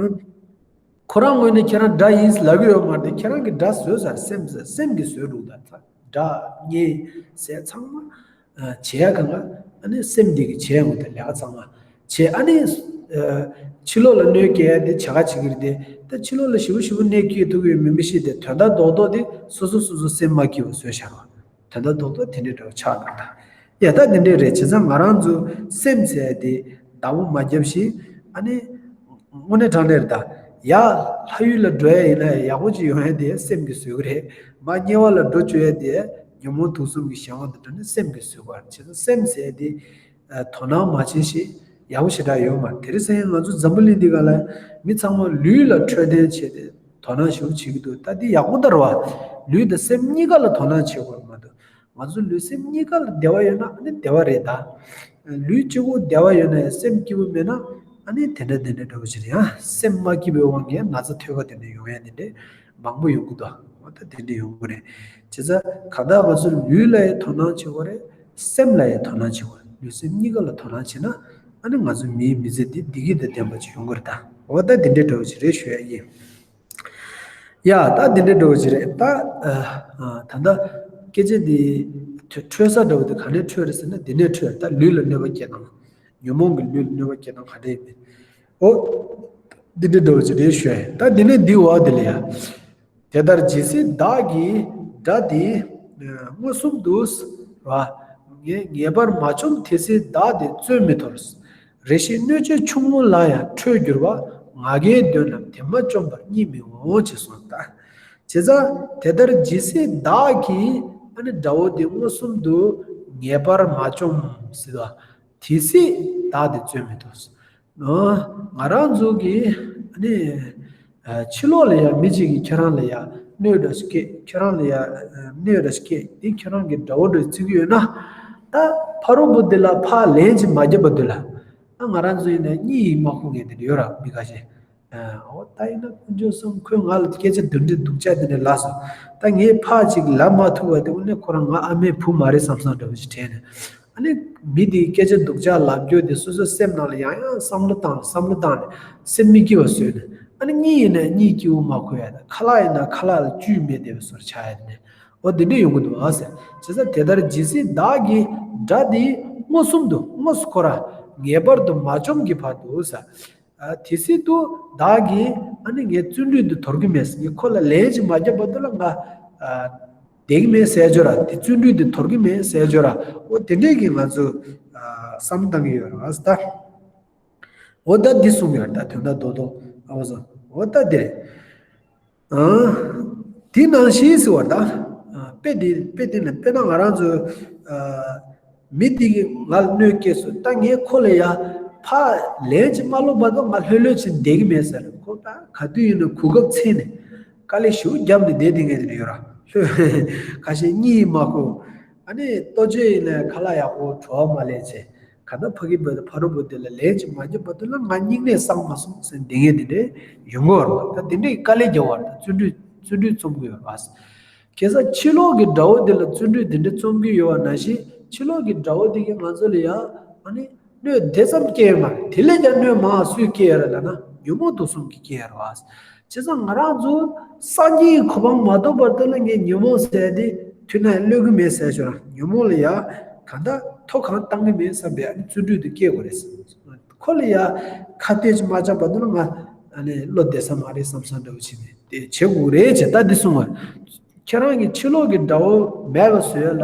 ཁོ་རང་ངོས་ནས་ཁྱེད་རང་དགྲ་ཡིན་ལབ་ཀྱི་ཡོད་མ་རེད་དེ། ཁྱེད་རང་གིས་དགྲ་བཟོས་ཚར། སེམས་སེམས་ཀྱིས་བཟོས་འདུག་ད་དགྲ་གཉེན་ཟེར་ཚང་མ་བྱེད་ཡ་གང་ག་ཨ་ནི་སེམས་འདི་གིས་བྱེད་ཡ་ངོ་དེ་ལས་ཀ་ཚང་མ་བྱེད། ཨ་ནི་ཕྱི་ལོགས་ལ་གནོད་སྐྱེལ་ཡ་དེ་བྱ་དགའ་བྱེད་ཀྱི་རེད་དེ། ད་ཕྱི་ལོགས་ལ་ཞེ་པོ་ཞེ་པོ་གནོད་སྐྱེལ་ཐུབ་ཀྱི་ཡོད་མེད་མི་ཤེས་ཏེ། དོན་དག་རྡོག་རྡོག་དེ་སོ་སོ་སོ་སོ་སེམས་མ་སྐྱིད་པ་བཟོས་བཞག་རོགས། དོན་དག་རྡོག་རྡོག་དེ་འདྲའི་འདྲ་བོ་ཆགས་འདུག་ད། ཡ་ད་དེ་འདྲའི་རེད། བྱས་ཙང་ང་རང་ཚོ་སེམས་ཟེར་ཡ་དེ་བདག་པོ་མ་རྒྱབ་ཤིག་ཨ་ནི། དངོས་གནས་དྲང་གནས་རེད་ད། ཡ། ལྷ་ཡུལ་ལ་འགྲོ་ཡ་ཡིན་ན་ཡག་པོ་ཅིག་ཡོང་ཡ་དེ་སེམས་ཀྱིས་བཟོས་ཀྱི་རེད། མར་དམྱལ་བ་ལ་འགྲོ་བཅུག་ཡ་དེ་ཉོན་མོངས་དུག་གསུམ་གྱི་གཞན་དབང་དང་བྲལ་ནས་སེམས་ཀྱིས་བཟོས་པ་རེད། བྱས་ཙང་སེམས་ཟེར་ཡ་དེ། དོ་སྣང་མ་བྱེད་ཤིག་ཡག་པོ་ཞེ་དྲག་ཡོད་མ་རེད། དེ་རིང་སང་ཉིན་ང་ཚོ་འཛམ་བུ་གླིང་འདི་སྒང་ལ་མི་ཚང་མ་ལུས་ལ་འཕྲོད་བསྟེན་བྱས་ཏེ་དོ་སྣང་ཞེ་པོ་བྱེད་ཀྱི་འདུག་ད་འདི་ཡག་པོ་ལྟར་བ། ལུས་དང་སེམས་གཉིས་ཀ་ལ་དོ་སྣང་བྱེད་དགོས་མ་གཏོགས། ང་ཚོ་ལུས་སེམས་གཉིས་ཀ་ལ་བདེ་བ་ཡོད་ན་ཨ་ནི་བདེ་བ་རེད་ད། ལུས་གཅིག་པོ་བདེ་བ་ཡོད་ན་ཡང་སེམས་སྐྱིད་པོ་མེད་ན་ཨ་ནི་དེ་འདྲ་དེ་འདྲ་འདྲ་བོ་ཞིག་རེད། ཡང་སེམས་མ་སྐྱིད་པའི་དབང་གིས་ན་ཚ་ཐོལ་ཁ་དེ་འདྲ་ཡོང་ཡ་དེ་འདྲ་མང་པོ་ཡོང་གི་འདུག་འོ་ད་དེ་འདྲ་ཡོང་གི་རེད། བྱས་ཙང་གང་ལྟར་ང་ཚོ་ལུས་ལ་ཡང་དོ་སྣང་བྱེད་དགོས་རེད། སེམས་ལ་ཡང་དོ་སྣང་བྱེད་དགོས་རེད། ལུས་སེམས་གཉིས་ཀ་ལ་དོ་སྣང་བྱེད་ན་ཨ་ནི་ང་ཚོ་མིའི་མི་ཚེ་འདི་བདེ་སྐྱིད་དང་ལྡན་པ་ཅིག་ཡོང་གི་རེད་ད། འོ་ད་དེ་འདྲ་འདྲ་བོ་ཞིག་རེད་ཞུ་ཡ་ཡིན། ཡ་ད་འདི་འདྲའི་འགྲོ་བ་ཅིག་རེད་ད། ཨ་ཨ་ད་ལྟ་སྐད་ཆ་འདི་འཕྲོད་འཕྲོད་ས་འདྲ་བོ་དེ་ག་ནས་འཕྲོད་རེད་ཟེར་ན། འདི་ནས་འཕྲོད། ད་ལུས་ལ་གནོད་པ་སྐྱེལ་སྟངས། ཉོན་མོངས་ཀྱི་ལུས་ལ་གནོད་པ་སྐྱེལ་སྟངས་ག་འདྲ་ཡིན་མིན། ཨོ། འདི་འདྲའི་འགྲོ་བ་ཅིག་རེད་ཞུ་ཡ་ཡིན། ད་འདི་ནས་འདི་འོག་འདི་ལ་ཡ། དེ་ལྟར་ཇི་སྲིད་བདག་གིས་དགྲ་དེ་མངོན་སུམ་དུ་ར་ངེས་ངེས་པར་མ་བཅོམ། དེ་སྲིད་བདག་དེ་བརྩོན་མི་འཐོར། རེ་ཞིག་གནོད་བྱེད་ཆུང་ངུ་ལ་ཡང་ཁྲོས་གྱུར་པ། ང་རྒྱལ་གདོན་རྣམས་དེ་མ་བཅོམ་པར་གཉིད་མི་འོང་། ཅེས་གསུངས་ད། བྱས་ཙང་དེ་ལྟར་ཇི་སྲིད་བདག་གིས་ཨ་ནི་དགྲ་བོ་དེ་མངོན་སུམ་དུ་ངེས་པར་མ་བཅོམ་ཟེར་བ། དེ་སྲིད་བདག་དེ་བརྩོན་མི་འཐོར། ང་རང་ཚོ་གིས་ཨ་ནི་ ཕྱི་ལོགས་ལ་ཡང་མི་གཅིག་གིས་ཁྱེད་རང་ལ་ཡང་གནོད་འདྲ་ཞིག་སྐྱེལ། ཁྱེད་རང་ལ་ཡང་གནོད་འདྲ་ཞིག་སྐྱེལ། དེ་ཁྱེད་རང་གི་དགྲ་བོ་འདྲ་བརྩི་གི་ཡོད་ན། ད་ཕ་རོལ་པོ་དེ་ལ་ཕར་ལན་ཅིག་མ་བརྒྱབ་པ་དུས་ལ། ད་ང་རང་ཚོ་ཡིན་ན་གཉིད་མ་ཁུག་མཁན་དེ་འདྲ་ཡོད་ར། མི་ཁ་ཤས། ཨོ་ད་ཡིན་ན་དཀོན་མཆོག་གསུམ། ཁོས་ང་ལ་སྐད་ཆ་དེ་འདྲ་སྡུག་ཅག་དེ་འདྲ་ལབ་སོང་། ད་ངས་ཕར་ཅིག་ལབ་མ་ཐུབ་པ་དེ། དངོས་གནས་ཁོ་རང་ང་ཨ་མའི་བུ་མ་རེད་བསམ་བསམ་འདྲ་བོ་ཞིག་དྲན་ནས། ཨ་ནི་མི་དེའི་སྐད་ཆ་སྡུག་ཅག་ལབ་རྒྱུ་དེ་སོ་སོའི་སེམས་ནང་ལ་ཡང་ཡང་བསམ་བློ་བཏང་ནས་བསམ་བློ་བཏང་ནས་སེམས་མི་སྐྱིད་པ་བཟོས་ནས། ཨ་ནི་གཉིད་ཡིན་ན་གཉིད་སྐྱིད་པོ་མ་ཁུག་ཡ་དང་། ཁ་ལག་ཡིན་ན་ཁ་ལག་ལ་བཅུད་མེད་བསྡད་པའི་བཟོ་འདྲ་ཆགས་ཡ་དེ་ནས། འོ་དེ་འདྲ་ཡོང་གི་འདུག་ཨ་ཟེར། བྱས་ཙང་དེ་ལྟར་ཇི་སྲིད་བདག་གི་དགྲ་དེ་མངོན་སུམ་དུ། དངོས་སུ་ཁོ་རང་ངེས་པར་དུ་མ་བཅོམ་གྱི་བར་དུ་ཟེར། ཨ། དེ་སྲིད་དུ་བདག་གིས་ཨ་ནི་ངའི་བརྩོན་འགྲུས་འདི་དོར་གྱི་མེད། ངས་ཁོ་ལ་ལན་ཅིག་མ་བརྒྱབ་བར་དུ་ལ་ང་ཨ་བསྡད་ཀྱི་མེད་ཟེར་ཅོག་ར། དེ་བརྩོན་འགྲུས་འདི་དོར་གྱི་མེད་ཟེར་ཅོག་ར། འོ་དེ་འདྲས་ཀྱི་ང་ཚོ་ཨ་བསམ་བློ་བཏང་གི་ཡོད་རེད་བ་ད། འོ་ད་འདི་གསུངས་ཡོད་རེད་ད། དོན་དག་རྡོག་རྡོག་ཨ་བ་ཟོ། འོ་ད་འདི་རེད། ཨ། དེ་ནང་བཞིན་ཟེར་བ་ད། ཨ། དཔེ་དེ་དཔེ་དེ་ནི་དཔེར་ན་ང་རང་ཚོ་ཨ་མི་དེ་གིས་ང་ལ་གནོད་སྐྱེལ་སོང་། ད་ངས་ཁོ་ལ་ཡ་ཕར་ལན་ཅིག་མ་སློག་བར་དུ་ང་ལྷོད་ལྷོད་བྱས་བསྡད་ཀྱི་མེད་ཟེར། ཁོ་ད་ག་དུས་ཡིན་ན་གོ་སྐབས་འཚོལ་ནས་དཀའ་ལས་ཞེ་པོ་བརྒྱབ་ནས་བསྡད་བསྡད་མཁན་དེ་འདྲ་ཡོད་ར། ཁ་ཤས་གཉིད་མ་ཁུག། ཨ་ནི་ལྟོ་ཆས་ཡིན་ན་ཁ་ལག་ཡག་པོ་བྲོ་བ་མ་ལེན་བྱས། གང་ལྟར་ཕ་གི་བུ་དང་ཕ་རོལ་པོ་དེ་ལ་ལན་ཅིག་མ་བརྒྱབ་བར་དུ་ལ་ང་སྙིང་ནད་སངས་མ་སོང་ཟེར་བསྡད་མཁན་དེ་འདྲས་ཡོང་གི་ཡོད་རེད་བ། ད་དེ་འདྲས་ཀྱི་དཀའ་ལས་རྒྱག་པ་རེད། བརྩོན་འགྲུས་བརྩོན་འགྲུས་རྩོམ་གྱི་ཡོད་རེད་བ། ཁ་སང་ཕྱི་ལོགས་ཀྱི་དགྲ་བོ་དེ་ལ་བརྩོན་འགྲུས་དེ་འདྲས་རྩོམ་གྱི་ཡོད་པ་ནང་བཞིན། ཕྱི་ལོགས་ཀྱི་དགྲ་བོ་དེ་གིས་ང་ཚོ་ལ་ཡང་ཨ་ནི་གནོད་དེ་ཙམ་སྐྱེལ་ཡོད་མ་རེད། དེ་ལས་ཀྱང་གནོད་མང་བ་སུས་སྐྱེལ་ཡོད་རེད་ལབ་ན། ཉོན་མོངས་དུག་གསུམ་གྱིས་སྐྱེལ་ཡོད་རེད་བ། བྱས་ཙང་ང་རང་ཚོ་སངས་རྒྱས་ཀྱི་གོ་འཕང་མ་ཐོབ་བར་དུ་ལ་ངས་ཉོན་མོངས་ཟེར་དེ་ཐུགས་ནང་གློད་ཀྱི་མེད་ཟེར་ཞོར། ཉོན་མོངས་ལ་ཡ་གང་ལྟར་ཐོ་གང་བཏང་གི་མེད་བསམ་པའི་ཨ་ནི་བརྩོན་འགྲུས་དེ་སྐྱེ་དགོས་རེད་ཟེར། ཁོ་ལ་ཡ་ཁ་གཏད་ཅིག་མ་བཅག་བར་དུ་ལ་ང་ཨ་ནི་བློ་བདེ་ས་མ་རེད་བསམ་བསམ་འདྲ་བོ་བྱས་ནས་དེ་བྱེད་དགོས་རེད་ཅེས་ད་འདི་གསུངས་པ། ཁྱེད་རང་གི་ཕྱི་ལོགས་ཀྱི་དགྲ་བོ་མེད་པ་བཟོ་ཡ་ལ་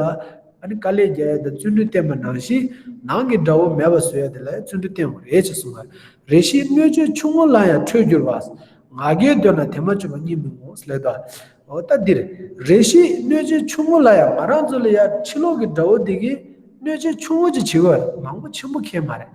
ཨ་ནི་དཀའ་ལས་རྒྱག་ཡ་དང་བརྩོན་འགྲུས་བསྟེན་པ་ནང་བཞིན། ནང་གི་དགྲ་བོ་མེད་པ་བཟོ་ཡ་དེ་ལ་ཡང་བརྩོན་འགྲུས་བསྟེན་དགོས་རེད་ཅེས་གསུངས་པ། རེ་ཞིག་གནོད་བྱེད་ཆུང་ངུ་ལ་ཡང་ཁྲོས་འགྱུར་བ། ང་རྒྱལ་འདོད་ན་དེ་མ་བཅོམ་པ་གཉིད་མི་འོང་ཟེར་ལབ་ད། འོ་ད་འདིར་རེ་ཞིག་གནོད་བྱེད་ཆུང་ངུ་ལ་ཡང་། ང་རང་ཚོ་ལ་ཡང་ཕྱི་ལོགས་ཀྱི་དགྲ་བོ་འདི་གིས་གནོད་བྱེད་ཆུང་ངུ་ཅིག་བྱེད་ཀྱི་ཡོད་རེད། མང་པོ་ཆེན་པོ་ཁེལ་མ་རེད།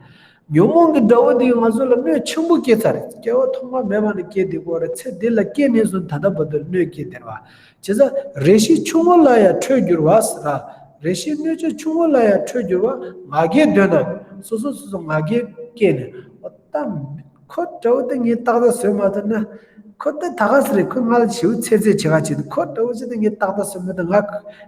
ཉོན་མོངས་ཀྱི་དགྲ་བོ་འདི་གིས་ང་ཚོ་ལ་གནོད་ཆེན་པོ་སྐྱེལ་ཚར་རེད། སྐྱེ་བ་ཐོག་མ་མེད་པ་ནས་སྐྱེས་བསྡད་ཀྱི་ཡོད་རེད། ཚེ་འདི་ལ་སྐྱེས་ནས་བཟུང་ད་ལྟ་བར་དུ་གནོད་སྐྱེལ་བསྡད་རེད་བ། བྱས་ཙང་རེ་ཞིག་ཆུང་ངུ་ལ་ཡང་ཁྲོས་འགྱུར་བ་ཟེར་ར། རེ་ཞིག་གནོད་བྱེད་ཆུང་ངུ་ལ་ཡང་ཁྲོས་འགྱུར་བ། ང་རྒྱལ་འདོད་ན། སོ་སོ་སོ་སོ་ང་རྒྱལ་སྐྱེས་ནས། འོ་ད་ཁོ་འདྲ་བོ་དེ་ངས་ཏག་ཏག་བཟོས་མ་ཐུབ་ན། ཁོ་ད་ད་ག་ཟེ་རེད། ཁོ་ང་ལ་ཞེ་པོ་ཚད་ཚད་བྱེད་ག་བྱེད་དུས། ཁོ་འདྲ་བོ་ཅིག་ད་ངས་ཏག་ཏག་བཟོས་མ་ཐུབ། ང་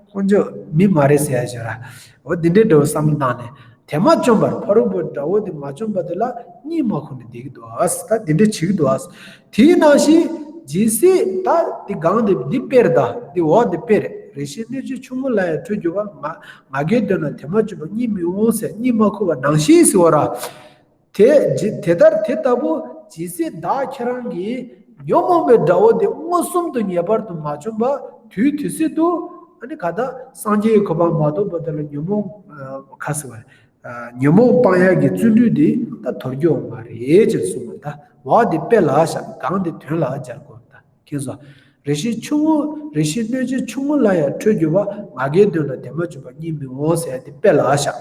དཀོན་མཆོག་མི་མ་རེད་ཟེར་ཡ་ཞིག་ར། འོ་འདི་འདྲའི་འདྲ་བོ་བསམ་བློ་བཏང་ནས། དེ་མ་བཅོམ་པར། ཕ་རོལ་པོའི་དགྲ་བོ་དེ་མ་བཅོམ་པ་དེ་ལ་གཉིད་མ་ཁུག་ནས་བསྡད་ཀྱི་འདུག་ཨ། ད་དེ་འདྲ་བྱེད་ཀྱི་འདུག་ཨ། དེའི་ནང་བཞིན་ཇི་སྲིད། ད་འདི་སྒང་དེ་འདི་དཔེར། ད་འདི་འོག་འདི་དཔེར། རེ་ཞིག་གནོད་བྱེད་ཆུང་ངུ་ལ་ཡང་ཁྲོས་འགྱུར་བ། ང་ང་རྒྱལ་འདོད་ན་དེ་མ་བཅོམ་པ་གཉིད་མི་འོང་ཟེར། གཉིད་མ་ཁུག་པ་ནང་བཞིན་ཟེར་བ་ར། དེ་ཇི་དེ་ལྟར་དེ་ལྟ་བུ་ཇི་སྲིད་བདག་ཁྱེད་རང་གིས་ཉོན་མོངས་པའི་དགྲ་བོ་དེ་མངོན་སུམ་དུ་ངེས་པར་དུ་མ་བཅོམ་པ་དུས་དེ་སྲིད་དུ། ཨ་ནི་ག་ད་སངས་རྒྱས་ཀྱི་གོ་འཕང་མ་ཐོབ་བར་དུ་ལ་ཉོན་མོངས་ཨ་ག་ཟེར་བ། ཨ་ཉོན་མོངས་སྤང་ཡག་གི་བརྩོན་འགྲུས་དེ་ད་དོར་རྒྱུ་མ་རེད་ཅེས་གསུངས་པ། ད་འོག་དེ་དཔེ་ལ་བཞག། སྒང་དེ་དོན་ལ་སྦྱར་དགོས། ད་མཁྱེན་སོང་། རེ་ཞིག་ཆུང་ངུ། རེ་ཞིག་གནོད་བྱེད་ཆུང་ངུ་ལ་ཡང་ཁྲོས་འགྱུར་བ། ང་རྒྱལ་འདོད་ན་དེ་མ་བཅོམ་པ་གཉིད་མི་འོང་ཟེར་ཡ་དེ་དཔེ་ལ་བཞག།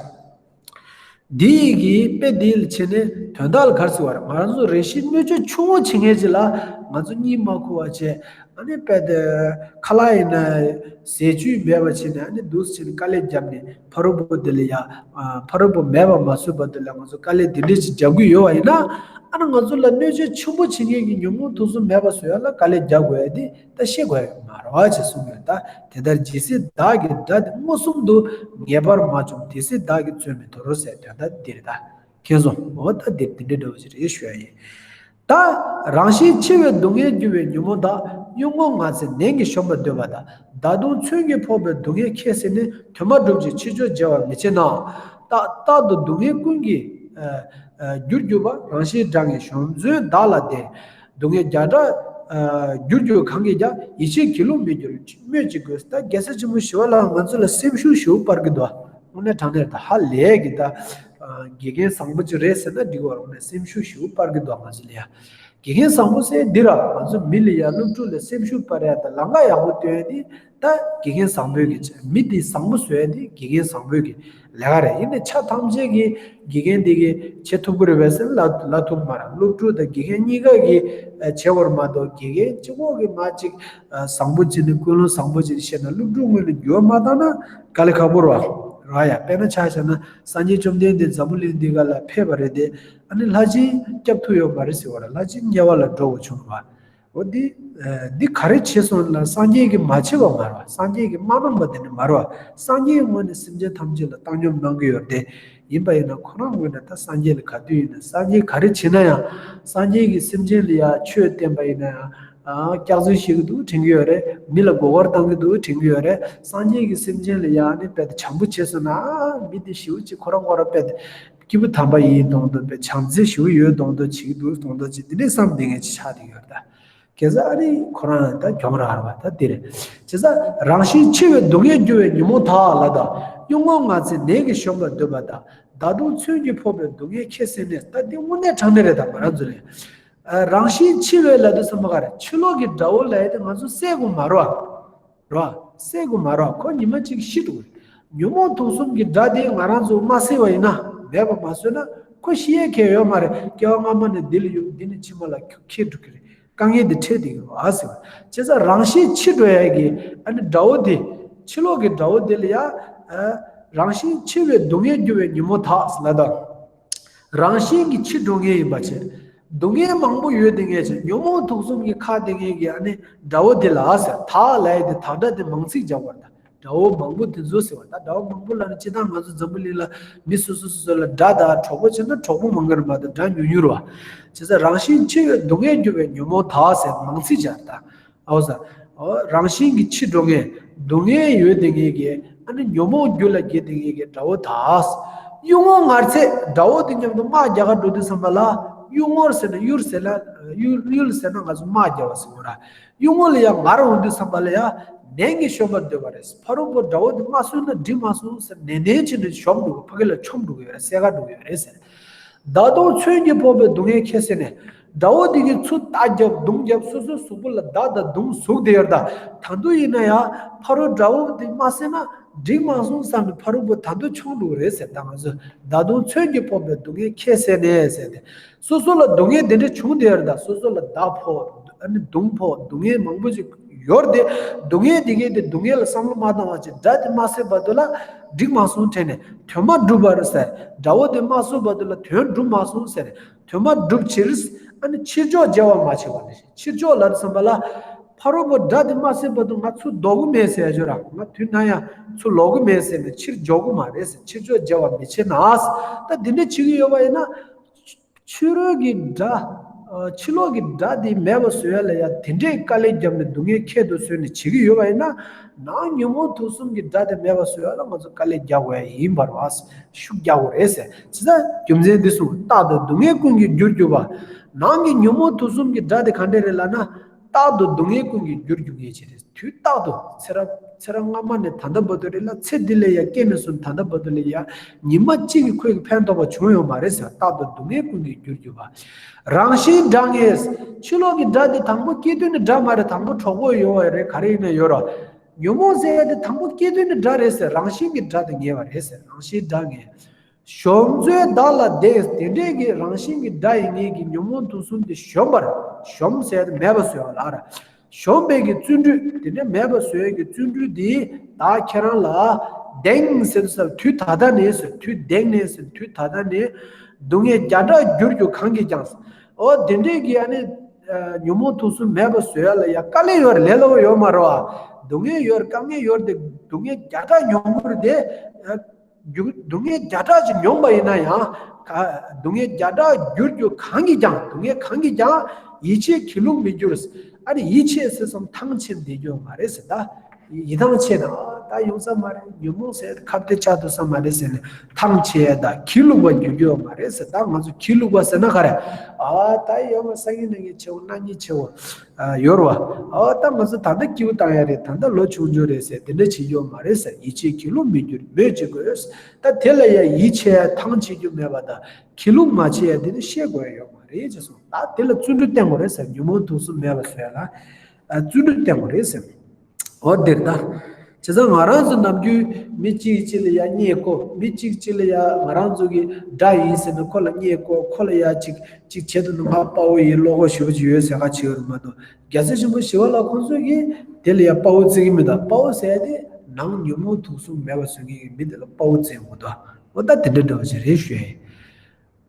འདི་ཡི་གི་དཔེ་འདི་ལ་བྱས་ནས་དོན་དག་ལ་ག་རེ་ཟེར་བ་རེད། ང་རང་ཚོ་རེ་ཞིག་གནོད་བྱེད་ཆུང་ངུ་བྱེད་མཁན་ཅིག་ལ་ང་ཚོ་གཉིད་མ་ཁུག་པ་བྱས། ཨ་ནི་དཔེ་དེ་ཁ་ལག་ཡིན་ན་ཟས་བཅུད་མེད་པ་བྱས་ནས། ཨ་ནི་འདུག་སེ་བྱས་ནས་དཀའ་ལས་བརྒྱབ་ནས་ཕ་རོལ་པོ་དེ་ལ་ཡ། ཨ་ཕ་རོལ་པོ་མེད་པ་མ་བཟོས་བར་དུ་ལ་ང་ཚོ་དཀའ་ལས་དེ་འདྲས་ཅིག་རྒྱག་གི་ཡོད་པ་ཡིན་ན། ཨ་ནི་ང་ཚོ་ལ་གནོད་བྱེད་ཆེན་པོ་བྱེད་མཁན་གྱི་ཉོན་མོངས་དུག་གསུམ་མེད་པ་བཟོ་ཡ་ལ་དཀའ་ལས་རྒྱག་དགོས་ཡ་དེ་ད་ཤེས་དགོས་ཡ་མ་རེད་བ་ཅེས་གསུངས་ཡོད། ད་དེ་ལྟར་ཇི་སྲིད་བདག་གི་དགྲ་དེ་མངོན་སུམ་དུ་ངེས་པར་མ་བཅོམ། དེ་སྲིད་བདག་གི་བརྩོན་མི་དོར་རོ་ཟེར་དོན་དག་འདི་རེད། ད་མཁྱེན་སོང་། འོ་ད་འདིར་དེ་འདྲའི་འདྲ་བོ་ཞིག་རེད་ཞུ་ཡ་ཡིན། ད་རང་བཞིན་ཆེ་བའི་སྡུག་བསྔལ་རྒྱུ་བའི་ཉོན་མོངས་དག། གཡུལ་ངོར་ང་ཚེ་ནན་གྱིས་གཞོམ་པར་འདོད་པ་དང་། མདའ་མདུང་མཚོན་གྱིས་ཕོག་པའི་སྡུག་བསྔལ་ཁྱད་བསད་ནས། དོན་མ་གྲུབ་ཅིང་ཕྱིར་བྱོལ་བྱ་བར་མི་བྱེད་ན། རྟག་རྟག་ཏུ་སྡུག་བསྔལ་ཀུན་གྱི་ཨ་ཨ་རྒྱུར་གྱུར་པ། རང་བཞིན་དགྲ་ངེས་གཞོམ་བརྩོན་བདག་ལ་དེ། སྡུག་བསྔལ་བརྒྱ་ཕྲག་ཨ་རྒྱུར་གྱུར་གང་གིས་ཀྱང་། ཡིད་ཆེས་སྒྱིད་ལུག་མི་འགྱུར་སྨོས་ཅི་དགོས། ད་རྒྱལ་སྲས་ཆེན་པོ་ཞི་བ་ལྷ་ང་ཚོ་ལ་སེམས་ཤུགས་ཞེ་པོ་སྤར་གྱི་འདུག། དངོས་གནས་དྲང་གནས་ད་ཧ་ལས་ཀྱི་ད་ཨ་དགེ་རྒན་བཟང་པོ་ཅིག་རེད་ཟེར་ན་འགྲིག་པ་རེད། དངོས་གནས་སེམས་ཤུགས་ཞེ་པོ་སྤར་གྱི་འདུག་ང་ཚོ་ལ་ཡ། དགེ་རྒན་བཟང་པོ་ཟེར་འདི་ར་ང་ཚོ་མི་ལ་ཡ་སློབ་ཕྲུག་ལ་སེམས་ཤུགས་སྤར་ཡ་དང་ལམ་ཁ་ཡག་པོ་སྟོན་ཡ་འདི་ད་དགེ་རྒན་བཟང་པོའི་གི་ཆ། མི་འདི་བཟང་པོ་བཟོ་ཡ་འདི་དགེ་རྒན་བཟང་པོའི་གི་ལས་ཀ་རེད། ཡིན་ནའི་ཆ་ཐམས་ཅད་ཀྱི་དགེ་རྒན་འདི་གི་བྱེད་ཐུབ་ཀྱི་རེད་པས་ཟེར་ལབ་ལབ་ཐུབ་མ་རེད། སློབ་ཕྲུག་དང་དགེ་རྒན་གཉིས་ཀ་གི་བྱེད་དགོས་རེད་མ་གཏོགས་དགེ་རྒན་གཅིག་པོ་གི་མ་གཅིག་བཟང་པོ་བྱས་ནས་ཀུན་སློང་བཟང་པོ་བྱས་ནས་བཤད་ན་སློབ་ཕྲུག་ངོས་ནས་འགྱུར་བ་མ་བཏང་ན་དཀའ་ལས་ཁག་པོ་རེད་བ། རེད་ཡ། དཔེར་ན་ཆ་བཞག་ན་སངས་རྒྱས་བཅོམ་ལྡན་འདས་འཛམ་བུ་གླིང་འདི་ག་ལ་ཕེབས་པ་རེད་དེ། ཨ་ནི་ལྷ་སྦྱིན་སྐྱབས་ཐུབ་ཡོད་མ་རེད་ཟེར་བ་རེད། ལྷ་སྦྱིན་དམྱལ་བ་ལ་འགྲོ་དགོས་བྱུང་བ། འོ་འདི་འདི་ག་རེ་བྱས་སོང་ལ་སངས་རྒྱས་ཀྱིས་མ་བྱས་པ་མ་རེད་བ། སངས་རྒྱས་ཀྱིས་མ་གནང་པ་དེ་ནི་མ་རེད་བ། སངས་རྒྱས་ངོས་ནས་སེམས་ཅན་ཐམས་ཅད་ལ་བཏང་སྙོམས་གནང་གི་ཡོད་རེད་དེ། ཡིན་པ་ཡིན་ན་ཁོ་རང་ངོས་ནས་ད་སངས་རྒྱས་ལ་ག་དུས་ཡིན་ན་སངས་རྒྱས་ག་རེ་བྱས་ན་ཡང་། སངས་རྒྱས་ཀྱིས་སེམས་ཅན་ལ་ཡང་ཆོས་བསྟན་པ་ཡིན་ན་ཡང་། ཨ། སྐྱག་རྫུན་བཤད་ཀྱི་འདུག་དྲན་གྱི་ཡོད་རེད། མི་ལ་མགོ་སྐོར་བཏང་གི་འདུག་དྲན་གྱི་ཡོད་རེད། སངས་རྒྱས་ཀྱིས་སེམས་ཅན་ལ་ཡང་ནི་དཔེ་དེ་བྱམས་པོ་བྱས་སོང་ན། ཨ། མི་དེ་ཞེ་པོ་ཅིག་ཁོ་རང་ཁོ་རང་དཔེ་དེ་སྐྱེས་བུ་དམ་པ་ཡིན་མདོག་མདོག་དཔེ་བྱམས་བརྩེ་ཞེ་པོ་ཡོད་མདོག་མདོག་བྱེད་ཀྱི་འདུག་མདོག་མདོག་ཅིག་དེ་འདྲའི་བསམ་བསྡད་མཁན་ཅིག་ཆགས་བསྡད་ཡོད་རེད་ད། གེ་སར་ཨ་རི་ཁོ་རང་ད་གྱོང་རག་ར་བ་ད་དེ་རེད། བྱས་ཙང་རང་བཞིན་འཆི་བས་སྡུག་བསྔལ་རྒྱུ་བའི་ཉོན་མོངས་དག་ལ་དང་། གཡུལ་ངོར་ངར་འཛིན་ནད་ཀྱིས་གཞོམ་པར་འདོད་པ་དང་། མདའ་མདུང་མཚོན་གྱིས་ཕོག་པའི་སྡུག་བསྔལ་ཁྱད་བསད་ནས། ད་འདི་དངོས་གནས་དྲང་གནས་རེད་ད་ང་རང་ཚོ་ལ། ཨ། རང་བཞིན་འཆི་བས་ལབ་དུས་ཙམ་པ་ག་རེ། ཕྱི་ལོགས་ཀྱི་དགྲ་བོ་ལབ་ཡ་དེ་ང་ཚོ་བསད་དགོས་མ་རེད་བ། རེད་བ། བསད་དགོས་མ་རེད་བ། ཁོ་ཉི་མ་གཅིག་ཤི་འགྲོ་གི་རེད། ཉོན་མོངས་དུག་གསུམ་གྱི་དགྲ་དེ་ང་རང་ཚོ་མ་བསད་པ་ཡིན་ན། མེད་པ་མ་བཟོས་ན་ཁོ་ཤི་ཡས་ཁེལ་ཡོད་མ་རེད། སྐྱེ་བ་སྔ་མ་ནས་འདི་ལ་ཡོད། འདི་ནས་ཕྱི་མ་ལ་ཁེལ་འགྲོ་གི་རེད། དཀའ་ངལ་འདི་འཕྲད་བསྡད་ཀྱི་རེད་བ་ཟེར་བ། བྱས་ཙང་རང་བཞིན་འཆི་འགྲོ་ཡ་གི་ཨ་ནི་དགྲ་བོ་འདི། ཕྱི་ལོགས་ཀྱི་དགྲ་བོ་འདི་ལ་ཡ། ཨ། རང་བཞིན་འཆི་བས་སྡུག་བསྔལ་རྒྱུ་བའི་ཉོན་མོངས་དག་ཟེར་ལབ་དང་། རང་བཞིན་གྱིས་འཆི་འགྲོ་མཁན་ཡིན་པ་བྱས། སྡུག་བསྔལ་མང་པོ་ཡོད་བསྡད་མཁན་བྱས། ཉོན་མོངས་དུག་གསུམ་གྱིས་ཁ་བསྡད་མཁན་གྱི་ཨ་ནི་དགྲ་བོ་འདི་ལ་ཟེར། དག་ལབ་ཡ་དེ་དག་སྒྲ་དེ་མང་ཚིག་རྒྱག་པ་རེད་ད། དགྲ་བོ་མང་པོ་དེ་ཚོ་ཟེར་བ། ད་དགྲ་བོ་མང་པོ་ལབ་ན་སྤྱིར་བཏང་ང་ཚོ་འཛམ་བུ་གླིང་ལ་མི་སོ་སོ་སོ་སོ་ལ་དགྲ་དང་གྲོགས་པོ་བྱས་ན་གྲོགས་པོ་མང་གི་རེད་མ་གཏོགས་དགྲ་ཉུང་ཉུང་རེད་བ། བྱས་ཙང་རང་བཞིན་འཆི་བས་སྡུག་བསྔལ་རྒྱུ་བའི་ཉོན་མོངས་དག་ཟེར་མང་ཚིག་སྦྱར་ད། ཨོ་ས། ཨོ། རང་བཞིན་གྱིས་འཆི་འགྲོ་མཁན་སྡུག་བསྔལ་ཡོད་བསྡད་མཁན་གྱི་ཨ་ནི་ཉོན་མོངས་རྒྱུ་ལ་སྐྱེས་བསྡད་མཁན་གྱི་དགྲ་བོ་དག། གཡུལ་ངོར་ངར་འཛིན། དགྲ་བོ་དེ་མཉམ་དུ་དམག་རྒྱག་ག་འགྲོ་དུས་ཙམ་པ་ལ། གཡུལ་ངོར་ཟེར་ན་གཡུལ་ཟེར་ན་གཡུལ་གཡུལ་ཟེར་ན་ང་ཚོ་དམག་རྒྱག་པ་ཟེར་གོ་ར། གཡུལ་ངོ་ལ་ཡང་ངར་འོང་དུས་ཙམ་པ་ལ་ཡང་ནད་ཀྱིས་གཞོམ་པར་འདོད་པ་རེད། ཕ་རོལ་པོ་དགྲ་བོ་དེ་མ་གསོས་ན་འགྲིག་མ་སོང་ཟེར་ནན་ནན་བྱས་ནས་གཞོམ་འགྲོ་གི། ཕ་གི་ལ་མཆོངས་འགྲོ་གི་ཡོད་རེད། བསད་ག་འགྲོ་གི་ཡོད་རེད་ཟེར། མདའ་མདུང་མཚོན་གྱིས་ཕོག་པའི་སྡུག་བསྔལ་ཁྱད་བསད་ནས། དགྲ་བོ་དེ་གིས་ཚུར་རྟ་བརྒྱབ་མདུང་བརྒྱབ་སོ་སོའི་གཟུགས་པོ་ལ་མདའ་དང་མདུང་ཟུག་བསྡད་ཡོད་རེད་ད། ད་དུང་ཡིན་ན་ཡང་ཕ་རོལ་དགྲ་བོ་དེ་མ་བསད་ན་འགྲིག་མ་སོང་བསམ་ནས་ཕ་རོལ་པོ་ད་དུང་མཆོངས་འགྲོ་གི་རེད་ཟེར། ད་ང་ཚོས་མདའ་མདུང་མཚོན་གྱིས་ཕོག་པའི་སྡུག་བསྔལ་ཁྱད་བསད་ནས་ཟེར་ཏེ། སོ་སོ་ལ་སྡུག་བསྔལ་དེ་འདྲ་བྱུང་བསྡད་ཡོད་རེད་ད། སོ་སོ་ལ་མདའ་ཕོག་ཨ་ནི་མདུང་ཕོག་སྡུག་བསྔལ་མང་པོ་ཞིག་ཡོད་རེད་དེ། སྡུག་བསྔལ་དེ་གས་དེ་སྡུག་བསྔལ་ལ་བསམ་བློ་མ་བཏང་བ་བྱས། དགྲ་དེ་མ་བསད་བར་དུ་ལ་འགྲིག་མ་སོང་དྲན་ནས་དོན་མ་གྲུབ་པར་ཟེར། དགྲ་བོ་དེ་མ་གསོས་བར་དུ་ལ་དོན་གྲུབ་མ་སོང་ཟེར། དོན་མ་གྲུབ་ཕྱིར་ཨ་ནི་ཕྱིར་ཕྱོགས་བརྗེ་བ་མ་བྱས་པ་ནི། ཕྱིར་ཕྱོགས་ལབ་བསམ་པ་ལ། ཕ་རོལ་པོ་དགྲ་དེ་མ་བསད་བར་དུ་ང་ཚུར་ལྡོག་གི་མེད་ཟེར་ཡ་ཅིག་ཡོད་ར། ང་དུས་ནམ་ཡང་ཚུར་ལོག་གི་མེད་ཟེར་ནས་ཕྱིར་འཇོག་གི་མ་རེད་ཟེར། ཕྱིར་ཕྱོགས་བརྗེ་བ་མི་བྱེད་ན། ད་འདི་འདྲ་བྱེད་ཀྱི་ཡོད་པ་ཡིན་ན། ཕྱི་རོལ་གྱི་དགྲ། ཨ། ཕྱི་ལོགས་ཀྱི་དགྲ་དེ་མེད་པ་བཟོ་ཡ་ལ་ཡ་དེ་འདྲའི་དཀའ་ལས་བརྒྱབ་ནས་སྡུག་བསྔལ་ཁྱད་དུ་བཟོས་ནས་བྱེད་ཀྱི་ཡོད་པ་ཡིན་ན། ནང་ཉོན་མོངས་དུག་གསུམ་གྱི་དགྲ་དེ་མེད་པ་བཟོ་ཡ་ལ་ང་ཚོ་དཀའ་ལས་རྒྱག་དགོས་ཡ་ཡིན་པ་རེད་བ། ཤུགས་རྒྱག་དགོས་རེད་ཟེར། བྱས་ཙང་རྒྱུ་མཚན་འདི་གསུངས། རྟག་ཏུ་སྡུག་བསྔལ་ཀུན་གྱི་རྒྱུར་གྱུར་པ། ནང་གི་ཉོན་མོངས་དུག་གསུམ་གྱི་དགྲ་དེ་ག་འདྲ་རེད་ལབ་ན། རྟག་ཏུ་སྡུག་བསྔལ་ཀུན་གྱི་རྒྱུར་གྱུར་མཁན་ཅིག་རེད། དུས་རྟག་ཏུ་ཚེ་རབས་ཚེ་རབས་སྔ་མ་ནས་ད་ལྟ་བར་དུ་རེད་ལ། ཚེ་འདི་ལ་ཡ་སྐྱེས་ནས་བཟུང་ད་ལྟ་བར་དུ་ལ་ཡ་ཉི་མ་གཅིག་གིས་ཁོས་ཕན་ཐོགས་པ་བྱུང་ཡོད་མ་རེད་ཟེར། རྟག་ཏུ་སྡུག་བསྔལ་ཀུན་གྱི་རྒྱུར་གྱུར་པ། རང་བཞིན་དགྲ་ངེས། ཕྱི་ལོགས་ཀྱི་དགྲ་དེ་དང་པོ་སྐྱེས་དུས་ནས་དགྲ་མ་རེད། དང་པོ་གྲོགས་པོ་ཡོད་རེད། ག་རེ་ཡིན་ན་ཡོད་ར། ཉོན་མོངས་ཟེར་ཡ་དེ་དང་པོ་སྐྱེས་དུས་ནས་དགྲ་རེད་ཟེར། རང་བཞིན་གྱི་དགྲ་དེ་ངེས་པ་རེད་ཟེར། རང་བཞིན་དགྲ་ངེས། གཞོམ་མཛོད་བདག་ལ་བདེ། དེ་འདྲས་ཀྱི་རང་བཞིན་གྱི་དགྲ་ཡིན་ངེས་ཀྱི་ཉོན་མོངས་དུག་གསུམ་དེ་གཞོམ་པར། གཞོམ་ཟེར་ཏེ་མེད་པ་བཟོ་བ་ལ་ར། གཞོམ་པའི་གི་བརྩོན་འགྲུས། དེ་འདྲས་མེད་པ་བཟོ་ཡས་ཀྱི་བརྩོན་འགྲུས་དེ་བདག་ཁྱེད་རང་ལ་དེང་ཟེར་དུས་ཙམ་དུས་ད་ལྟ་ནས་ཟེར། དུས་དེང་ནས་ཟེར། དུས་ད་ལྟ་ནས་སྡུག་བསྔལ་བརྒྱ་ཕྲག་རྒྱུར་གྱུར་གང་གིས་ཀྱང་། ཨོ་དེ་འདྲས་ཀྱི་ཨ་ནི་ཉོན་མོངས་དུག་གསུམ་མེད་པ་བཟོ་ཡ་ལ་ཡ་དཀའ་ལས་ཡོད་རེད། ལས་སླ་པོ་ཡོད་མ་རེད་བ། སྡུག་བསྔལ་ཡོད་རེད། དཀའ་ངལ་ཡོད་རེད་དེ། སྡུག་བསྔལ་བརྒྱ་ཕྲག་མྱོང་གི་རེད་དེ། རྒྱུ་སྡུག་བསྔལ་བརྒྱ་ཕྲག་ཅིག་མྱོང་པ་ཡིན་ན་ཡང་། ག་སྡུག་བསྔལ་བརྒྱ་ཕྲག་རྒྱུར་གྱུར་གང་གིས་ཀྱང་། སྡུག་བསྔལ་གང་གིས་ཀྱང་ཡིད་ཆེས་སྒྱིད་ལུག་མི་འགྱུར། ཨ་ནི་ཡིད་ཆེས་ཟེར་སོང་ཐང་ཆད་བསྡད་རྒྱུ་མ་རེད་ཟེར་ད། ཡིད་ཐང་ཆད་ན་ད་ཡོང་ས་མ་རེད། ཉོན་མོངས་ཟེར་ཁ་གཏད་བཅག་ཐུབ་ས་མ་རེད་ཟེར་ནས་ཐང་ཆད་ཡ་ད་སྒྱིད་ལུག་པ་འགྱུར་རྒྱུ་མ་རེད་ཟེར། ད་ང་ཚོ་སྒྱིད་ལུག་པ་ཟེར་ན་ག་རེ། ཨ་ད་ཡོང་བ་སང་ཉིན་གནངས་ཉིན་བྱེད་འོ། གནངས་ཉིན་བྱེད་འོ། ཨ་ཡོད་རེད་བ། ཨ་ད་ང་ཚོ་ད་ལྟ་སྐྱིད་པོ་བཏང་ཡ་རེད། ད་ལྟ་ལོ་ཆུང་ཆུང་རེད་ཟེར་དེ་འདྲ་བྱེད་རྒྱུ་མ་རེད་ཟེར། ཡིད་ཆེས་སྒྱིད་ལུག་མི་འགྱུར་མོས་བྱེད་དགོས། ད་དེ་ལ་ཡ་ཡིད་ཆེས་ཡ་ཐང་ཆད་རྒྱུ་མེད་པ་དང་སྒྱིད་ལུག་མ་བྱེད་ཡ་དེ་ནི་ཤེས་དགོས་ཡ་ཡོད་མ་ རེད་ཅེས་གསུངས། ད་དེ་ལ་བརྩོན་འགྲུས་བསྟེན་དགོས་རེད་ཟེར། ཉོན་མོངས་དུག་གསུམ་མེད་པ་བཟོ་ཡ་ལ་ཨ་བརྩོན་འགྲུས་བསྟེན་དགོས་རེད་ཟེར། འོ་འདིར་ད། བྱས་ཙང་ང་རང་ཚོ་ནམ་རྒྱུན་མི་གཅིག་གཅིག་ལ་ཡ་བརྙས་བཀོད། མི་གཅིག་གཅིག་ལ་ཡ་ང་རང་ཚོ་གི་དགྲ་ཡིན་ཟེར་ནས་ཁོ་ལ་བརྙས་བཀོད། ཁོ་ལ་ཡ་གཅིག་གཅིག་བྱེད་དུ་ནི་ང་དཔའ་བོ་ཡིན། བློ་ཁོག་ཞེ་པོ་ཅིག་ཡོད་ཟེར་ཁ་བྱེད་ཡོད་མ་གཏོགས། རྒྱལ་སྲས་ཆེན་པོ་ཞི་བ་ལྷ་ཁོང་ཚོས་ཀྱིས་དེ་ལ་ཡ་དཔའ་བོ་བརྩི་གི་མི་འདུག་དཔའ་བོ་ཟེར་ཡ་དེ་ནང་ཉོན་མོངས་དུག་གསུམ་མེད་པ་བཟོ་མཁན་གྱི་མི་དེ་ལ་དཔའ་བོ་བརྩི་དགོས་འདུག་འོ་ད་དེ་འདྲ་འདྲ་བོ་ཞིག་རེད་ཞུ་ཡ་ཡིན།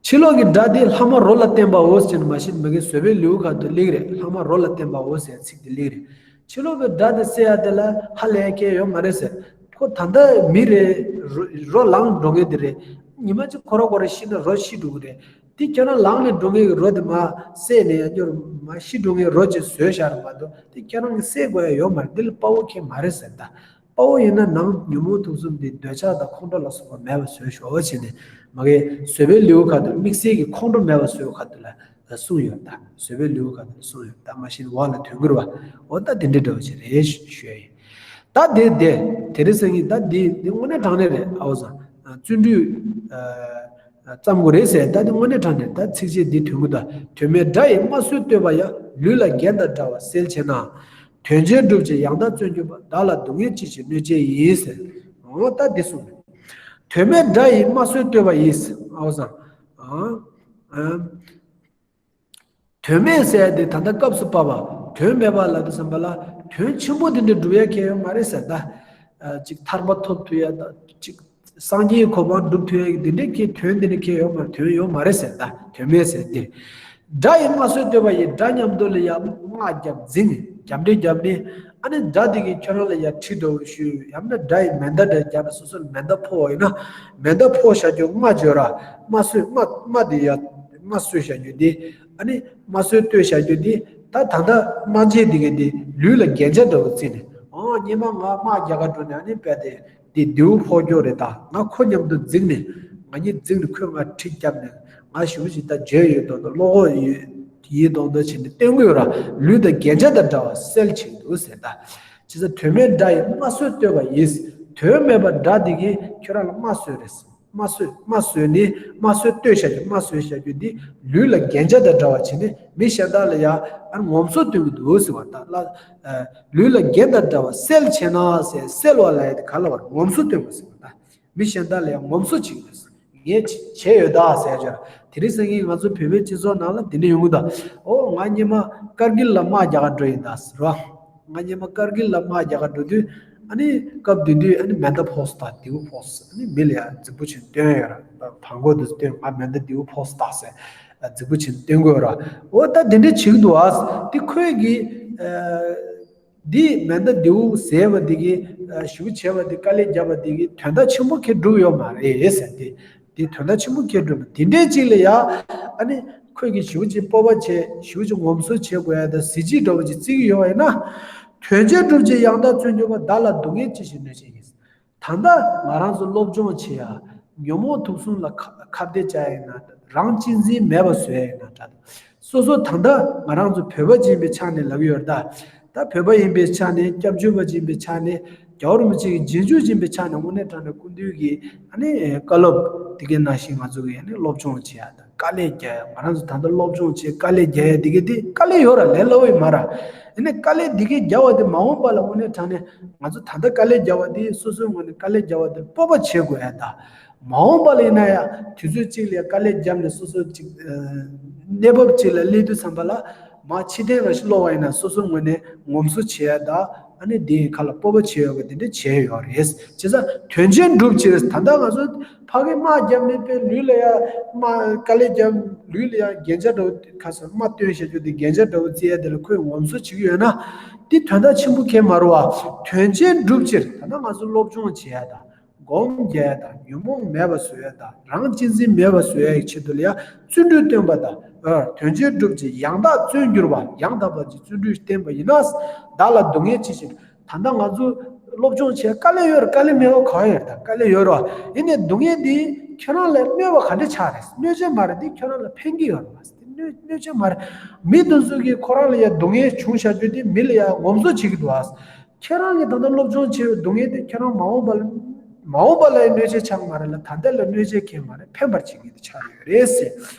ཕྱི་ལོགས་ཀྱི་དགྲ་དེ་ལྷག་མ་རོ་ལ་བརྟེན་པའོ་ཟེར་ནས་མ་གཞི་མ་གི་བཟོད་པའི་ལེའུ་ཁ་ཐུག་གླེང་རེད། ལྷག་མ་རོ་ལ་བརྟེན་པའོ་ཟེར་ཚིག་དེ་གླེང་རེད། ཕྱི་ལོགས་ཀྱི་དགྲ་དེ་བསད་ཡ་དེ་ལ་ཧ་ལས་མཁན་ཡོད་མ་རེད་ཟེར། ཁོ་ད་ལྟ་མི་རེད། རོ་རོ་ལངས་འགྲོ་མཁན་དེ་རེད། ཉི་མ་གཅིག་ཁོ་རང་ཁོ་རང་ཤི་ན་རོ་ཤི་འགྲོ་གི་རེད། དེ་ཁྱེད་རང་ལངས་ནས་འགྲོ་མཁན་གྱི་རོ་དེ་མར་བསད་ནས་ཡ་སྐྱོར་མར་ཤི་འགྲོ་མཁན་རོ་ཅིག་བཟོས་བཞག་རེད་མ་གཏོགས། དེ་ཁྱེད་རང་གིས་བསད་དགོས་ཡ་ཡོད་མ་རེད། འདི་ལ་དཔའ་བོ་མཁན་མ་རེད་ཟེར། ད་དཔའ་བོ་ཡིན་ན་ནང་ཉོན་མོངས་དུག་གསུམ་དེ་འདོད་ཆགས་དང་ཁོང་ཁྲོ་ལ་སོགས་པ་མེད་པ་བཟོས་ཤོག་ཟེར་ནས་མ་གི་བཟོད་པའི་ལེའུ་ཁ་ཐུག་དམིགས་བསལ་གྱི་ཁོང་ཁྲོ་མེད་པ་བཟོས་ཁ་ཐུག་ལ་གསུངས་ཡོད། ད་བཟོད་པའི་ལེའུ་ཁ་ཐུག་ལ་གསུངས་ཡོད། ད་མ་གཞི་འོག་ལ་དོན་གྱུར་བ། འོ་ད་དེ་འདྲའི་འདྲ་བོ་ཞིག་རེད་ཞུ་ཡ་ཡིན། ད་དེ་དེ་དེ་རིང་སང་ཉིན་ད་འདི་འདི་དངོས་གནས་དྲང་གནས་རེད། ཨའོ་ཟང་བརྩོན་འགྲུས་ཙམ་དགོས་རེད་ཟེར། ད་འདི་དངོས་གནས་དྲང་གནས་ད་ཚིགས་བཅད་འདི་དོན་གྱུར། ད་དོན་མེད་དགྲ་ཡི་དམར་གསོད་བསྟོད་པ་ཡང་། ལུས་ལ་རྒྱན་དང་འདྲ་བར་སེལ་བྱེད་ན། དོན་ཆེན་སྒྲུབ་ཕྱིར་ཡང་དག་བརྩོན་གྱུར་པ། བདག་ལ་སྡུག་བསྔལ་ཅི་ཞིག་གནོད་བྱེད་ཡིན་ཟེར། འོ་ད་འདི་གསུངས། དོན་མེད་དགྲ་ཡི་དམར་གསོད་བསྟོད་པ་ཡིས། ཨའོ་ཟང་། ཨ། ཨ། དོན་མེད་ཟེར་ཡ་དེ་ད་ལྟ་སྐབས་སུ་བབ་པ། དོན་མེད་པ་ལབ་དུས་ཙམ་པ་ལ་དོན་ཆེན་པོ་དེ་འདྲ་སྒྲུབ་ཡ་གང་ཡང་ཡོད་མ་རེད་ཟེར། ད། ཨ། ཅིག་ཐར་པ་ཐོབ་ཐུབ་ཡ་ད་ཅིག་སངས་རྒྱས་གོ་འཕང་སྒྲུབ་ཐུབ་ཡ་གི་དེ་འདྲའི་གི་དོན་དེ་འདྲ་གང་ཡང་ཡོད་མ་རེད། དོན་ཡོད་མ་རེད་ཟེར། ད་དོན་མེད་ཟེར་དེ། དགྲ་ཡི་དམར་གསོད་བསྟོད་པ་ཡིས། དགྲ་མཉམ་དུ་ལ་ཡ་དམག་རྒྱབ་འཛིང་རྒྱབ་འདྲེ་རྒྱབ་ནས། ཨ་ནི་དགྲ་དེ་གིས་ཁྱོད་རང་ལ་ཡ་གྲི་འདྲ་བོ་གཞུས། ཡང་ན་དགྲ་ཡི་མེ་མདའ་འདྲ་རྒྱབ་ནས། སོ་སོར་མེ་མདའ་ཕོག་པ་ཡིན་ན་མེ་མདའ་ཕོག་བཞག་རྒྱུ་རྔ་བརྗོད་ར། དམར་གསོད་རྔ་རྔ་དེ་ཡ་རྔ་གསོད་བཞག་རྒྱུ་དེ། ཨ་ནི་དམར་གསོད་བསྟོད་བཞག་རྒྱུ་དེ། ད་ད་ལྟ་དམག་རྗེས་དེ་གིས་དེ་ལུས་ལ་རྒྱན་ཆ་འདྲ་བོ་བརྩིས་ནས། ཨོ་སྔོན་མ་ང་དམག་རྒྱག་ག་འགྲོ་ནས་ཨ་ནི་དཔེ་དེ་འདི་མདེའུ་ཕོག་རྒྱུ་རེད། ད་ང་ཁོ་མཉམ་དུ་འཛིང་ནས། ང་གཉིས་འཛིང་ནས་ཁོས་ང་གྲི་བརྒྱབ་ནས། ང་ཞེ་པོ་ཅིག་ད་འཇོན་ཡོད་མདོག་མདོག་བློ་ཁོག་ཡོད་ཡིན་མདོག་མདོག་བྱས་ནས་བསྟན་དགོས་ར། ལུས་དང་རྒྱན་ཆ་དང་འདྲ་བར་སེལ་བྱེད་དོ་ཟེར། ད་བྱས་ཙང་དོན་མེད་དགྲ་ཡི་དམར་གསོད་བསྟོད་པ་ཡིས། དོན་མེད་པ་དགྲ་དེ་གིས་ཁྱོད་རང་ལ་དམར་གསོད་རེད། དམར་གསོད་དམར་གསོད་ནི་དམར་གསོད་བསྟོད་བཞག་རྒྱུ། དམར་གསོད་བཞག་རྒྱུ་འདི་ལུས་ལ་རྒྱན་ཆ་དང་འདྲ་བ་བྱས་ནས་མི་གཞན་དག་ལ་ཡ་ཨ་ངོམ་སོ་སྟོན་གྱི་འདུག་ཟེར་བ། ད་ལ་ལུས་ལ་རྒྱན་དང་འདྲ་བ་སེལ་བྱེད་ན་ཟེར། སེལ་བ་ལ་ཡ་དེ་ག་ལ་བར་ངོམ་སོ་སྟོན་པ་ཟེར་བ། ད་མི་གཞན་དག་ལ་ཡང་ངོམ་སོ་བྱེད་ཀྱི་འདུག་ངས་བྱས་ཡོད་ད་ཟེར་ཅོ། དེ་རིང་སང་ཉིན་ང་ཚོ་བོད་པའི་སྤྱི་ཚོགས་ནང་ལ་དེ་འདྲ་ཡོང་གི་འདུག་ཨོ་ང་སྔོན་མ་ཀར་གིལ་ལ་དམག་རྒྱག་ག་འགྲོ་ཡིན་ད་ཟེར་བ། ང་སྔོན་མ་ཀར་གིལ་ལ་དམག་རྒྱག་ག་འགྲོ་དུས། ཨ་ནི་སྐབས་དེ་དུས་ཨ་ནི་མེ་མདའ་ཕོག་སོང་ད། མདེའུ་ཕོག་སོང་། ཨ་ནི་མི་ལ་ཡ་རྫིག་པོ་བྱས་ནས་སྟོན་ཡོད་ར། བར་མགོ་དེ་སྟོན། ང་མེ་མདའ་མདེའུ་ཕོག་སོང་ད་ཟེར། རྫིག་པོ་བྱས་ནས་སྟོན་དགོས་ར། འོ་ད་དེ་འདྲ་བྱེད་ཀྱི་འདུག་ཨ། དེ་ཁོས་གི་ཨ། འདི་མེ་མདའ་མདེའུ་ཟེར་བ་འདི་གིས་ཨ་ཞུ་བྱས་པ་འདི། དཀའ་ལས་བརྒྱབ་པ་འདི་གིས་དོན་དག་ཆེན་པོ་ཁེ་སྒྲུབ་ཡོད་མ་རེད་ཟེར་ཏེ། འདི་དོན་དག་ཆེན་པོ་ཁེ་སྒྲུབ་པ་འདི་འདྲའི་ཅིག་ལ་ཡ། ཨ་ནི་ཁོས་གི་ཞུ་བྱས་སྤོབས་པ་བྱས། ཞུ་བྱས་ངོམ་སོ་བྱེད་དགོས་ཡ་ད་གཟི་བརྗིད་འདྲ་བོ་ཅིག་བརྩི་གི་ཡོད་པ་ཡིན་ན། དོན་ཆེན་སྒྲུབ་ཕྱིར་ཡང་དག་བརྩོན་གྱུར་པ། བདག་ལ་སྡུག་བསྔལ་ཅི་ཞིག་གནོད་བྱེད་ཡིན། ད་ལྟ་ང་རང་ཚོ་སློབ་སྦྱོང་བྱེད་ཡ། ཉོན་མོངས་དུག་གསུམ་ལ་ཁ་ཁ་གཏད་བཅག་ཡ་ཡིན་ན། རང་གཅེས་འཛིན་མེད་པ་བཟོ་ཡ་ཡིན་ན་འདྲ། སོ་སོ་ད་ལྟ་ང་རང་ཚོ་བོད་པ་ཅིག་ཡིན་པའི་ཆ་ནས་ལབ་ཡོད་རེད་ད། ད་བོད་པ་ཡིན་པའི་ཆ་ནས། སྐྱབས་བཅོལ་བ་ཅིག་ཡིན་པའི་ཆ་ནས། རྒྱལ་བ་རིན་པོ་ཆེ་གི་རྗེས་འཇུག་ཅིག་ཡིན་པའི་ཆ་ནས། དངོས་གནས་དྲང་གནས་སྐུ་མདུན་གྱི་ཨ་ནི་བཀའ་སློབ་དེ་གའི་ནང་བཞིན་ང་ཚོ་གིས་ཨ་ནི་སློབ་སྦྱོང་བྱེད་ཡ་དང་། དཀའ་ལས་རྒྱག་ཡ། ང་རང་ཚོ་ད་ལྟ་སློབ་སྦྱོང་བྱེད། དཀའ་ལས་རྒྱག་ཡ་དེ་གའི་དེ་དཀའ་ལས་ཡོད་ར། ལས་སླ་བོ་ཡིན་མ་ར། ཡིན་ནའི་དཀའ་ལས་དེ་གའི་རྒྱག་པ་དེ་མ་འོངས་པ་ལ་དངོས་གནས་དྲང་གནས་ང་ཚོ་ད་ལྟ་དཀའ་ལས་རྒྱག་པ་དེ། སོ་སོའི་ངོས་ནས་དཀའ་ལས་རྒྱག་པ་དེ་སྤོབས་པ་བྱེད་དགོས་ཡ་དང་། མ་འོངས་པ་ལ་ཡིན་ན་ཡང་དུས་ཚོད་གཅིག་ལ་ཡང་དཀའ་ལས་བརྒྱབ་ནས་སོ་སོ་གཅིག་ཨ་གནས་བབ་གཅིག་ལ་སླེབས་དུས་ཙམ་པ་ལ། མར་ཕྱིར་འཐེན་ར་ཞིག་སློག་པ་ཡིན་ན་སོ་སོའི་ངོས་ནས་ངོམ་སོ་བྱེད་ཡ་དང་། ཨ་ནི་དེ་ཡི་ཁ་ལ་སྤོབས་པ་བྱེད་ཡ་གི་དེ་འདྲ་བྱས་ཡོད་རེད། བྱས་ཙང་དོན་ཆེན་སྒྲུབ་ཕྱིར། ད་ལྟ་ང་ཚོ་ཕ་གི་དམག་རྒྱབ་ནས་པའི་ལུས་ལ་ཡ་དམག་དཀའ་ལས་བརྒྱབ། ལུས་ལ་ཡ་རྒྱན་ཆ་འདྲ་བོ་ཁ་སང་དམག་སྟོན་བྱ་རྒྱུ་དེ་རྒྱན་ཆ་འདྲ་བོ་བརྩི་ཡ་དེ་ལ་ཁོས་ངོམ་སོ་བྱེད་ཀྱི་ཡོད་ན། དེ་དོན་དག་ཆེན་པོ་ཁེལ་མ་རེད་བ། དོན་ཆེན་སྒྲུབ་ཕྱིར། ད་ལྟ་ང་ཚོ་སློབ་སྦྱོང་བྱེད་ཡ་དང་། སྒོམ་རྒྱག་ཡ་དང་། ཉོན་མོངས་མེད་པ་བཟོ་ཡ་དང་། རང་གཅེས་འཛིན་མེད་པ་བཟོ་ཡ་ཡི་ཆེད་དུ་ལ་ཡ་བརྩོན་འགྲུས་བཏོན་པ་དང་། ཨ། དོན་ཆེན་སྒྲུབ་ཕྱིར་ཡང་དག་བརྩོན་གྱུར་པ། ཡང་དག་པར་གྱི་བརྩོན་འགྲུས་བསྟེན་པ་ཡིན་ན། བདག་ལ་སྡུག་བསྔལ་ཅི་ཞིག། ད་ལྟ་ང་ཚོ་སློབ་སྦྱོང་བྱེད་དཀའ་ལས་ཡོད་རེད། དཀའ་ལས་མེད་པ་གང་ཡོད་རེད། ད་དཀའ་ལས་ཡོད་རེད་བ། ཡིན་ནའི་སྡུག་བསྔལ་འདི་ཁྱོད་རང་ལ་གནོད་པ་ག་འདྲ་ཆགས་རེད། གནོད་བྱེད་མ་རེད། འདི་ཁྱོད་རང་ལ་ཕན་གྱི་ཡོད་རེད་བ། འདི་གནོད་གནོད་བྱེད་མ་རེད། མི་དེ་ཚོ་གིས་ཁོ་རང་ལ་ཡ་སྡུག་བསྔལ་བྱུང་བཞག་རྒྱུ་འདི་མི་ལ་ཡ་ངོམ་སོ་བྱེད་ཀྱི་འདུག་བ། ཁྱེད་རང་གིས་ད་ལྟ་སློབ་སྦྱོང་བྱས་པའི་སྡུག་བསྔལ་དེ་ཁྱེད་རང་མ་འོངས་པ་ལ། མ་འོངས་པ་ལ་ཡང་གནོད་བྱེད་ཆགས་མ་རེད་ལ། ད་ལྟ་ལ་གནོད་བྱེད་ཁེལ་མ་རེད། ཕན་པར་བྱེད་མཁན་དེ་ཆགས་ཡོད་རེད་ཟེར།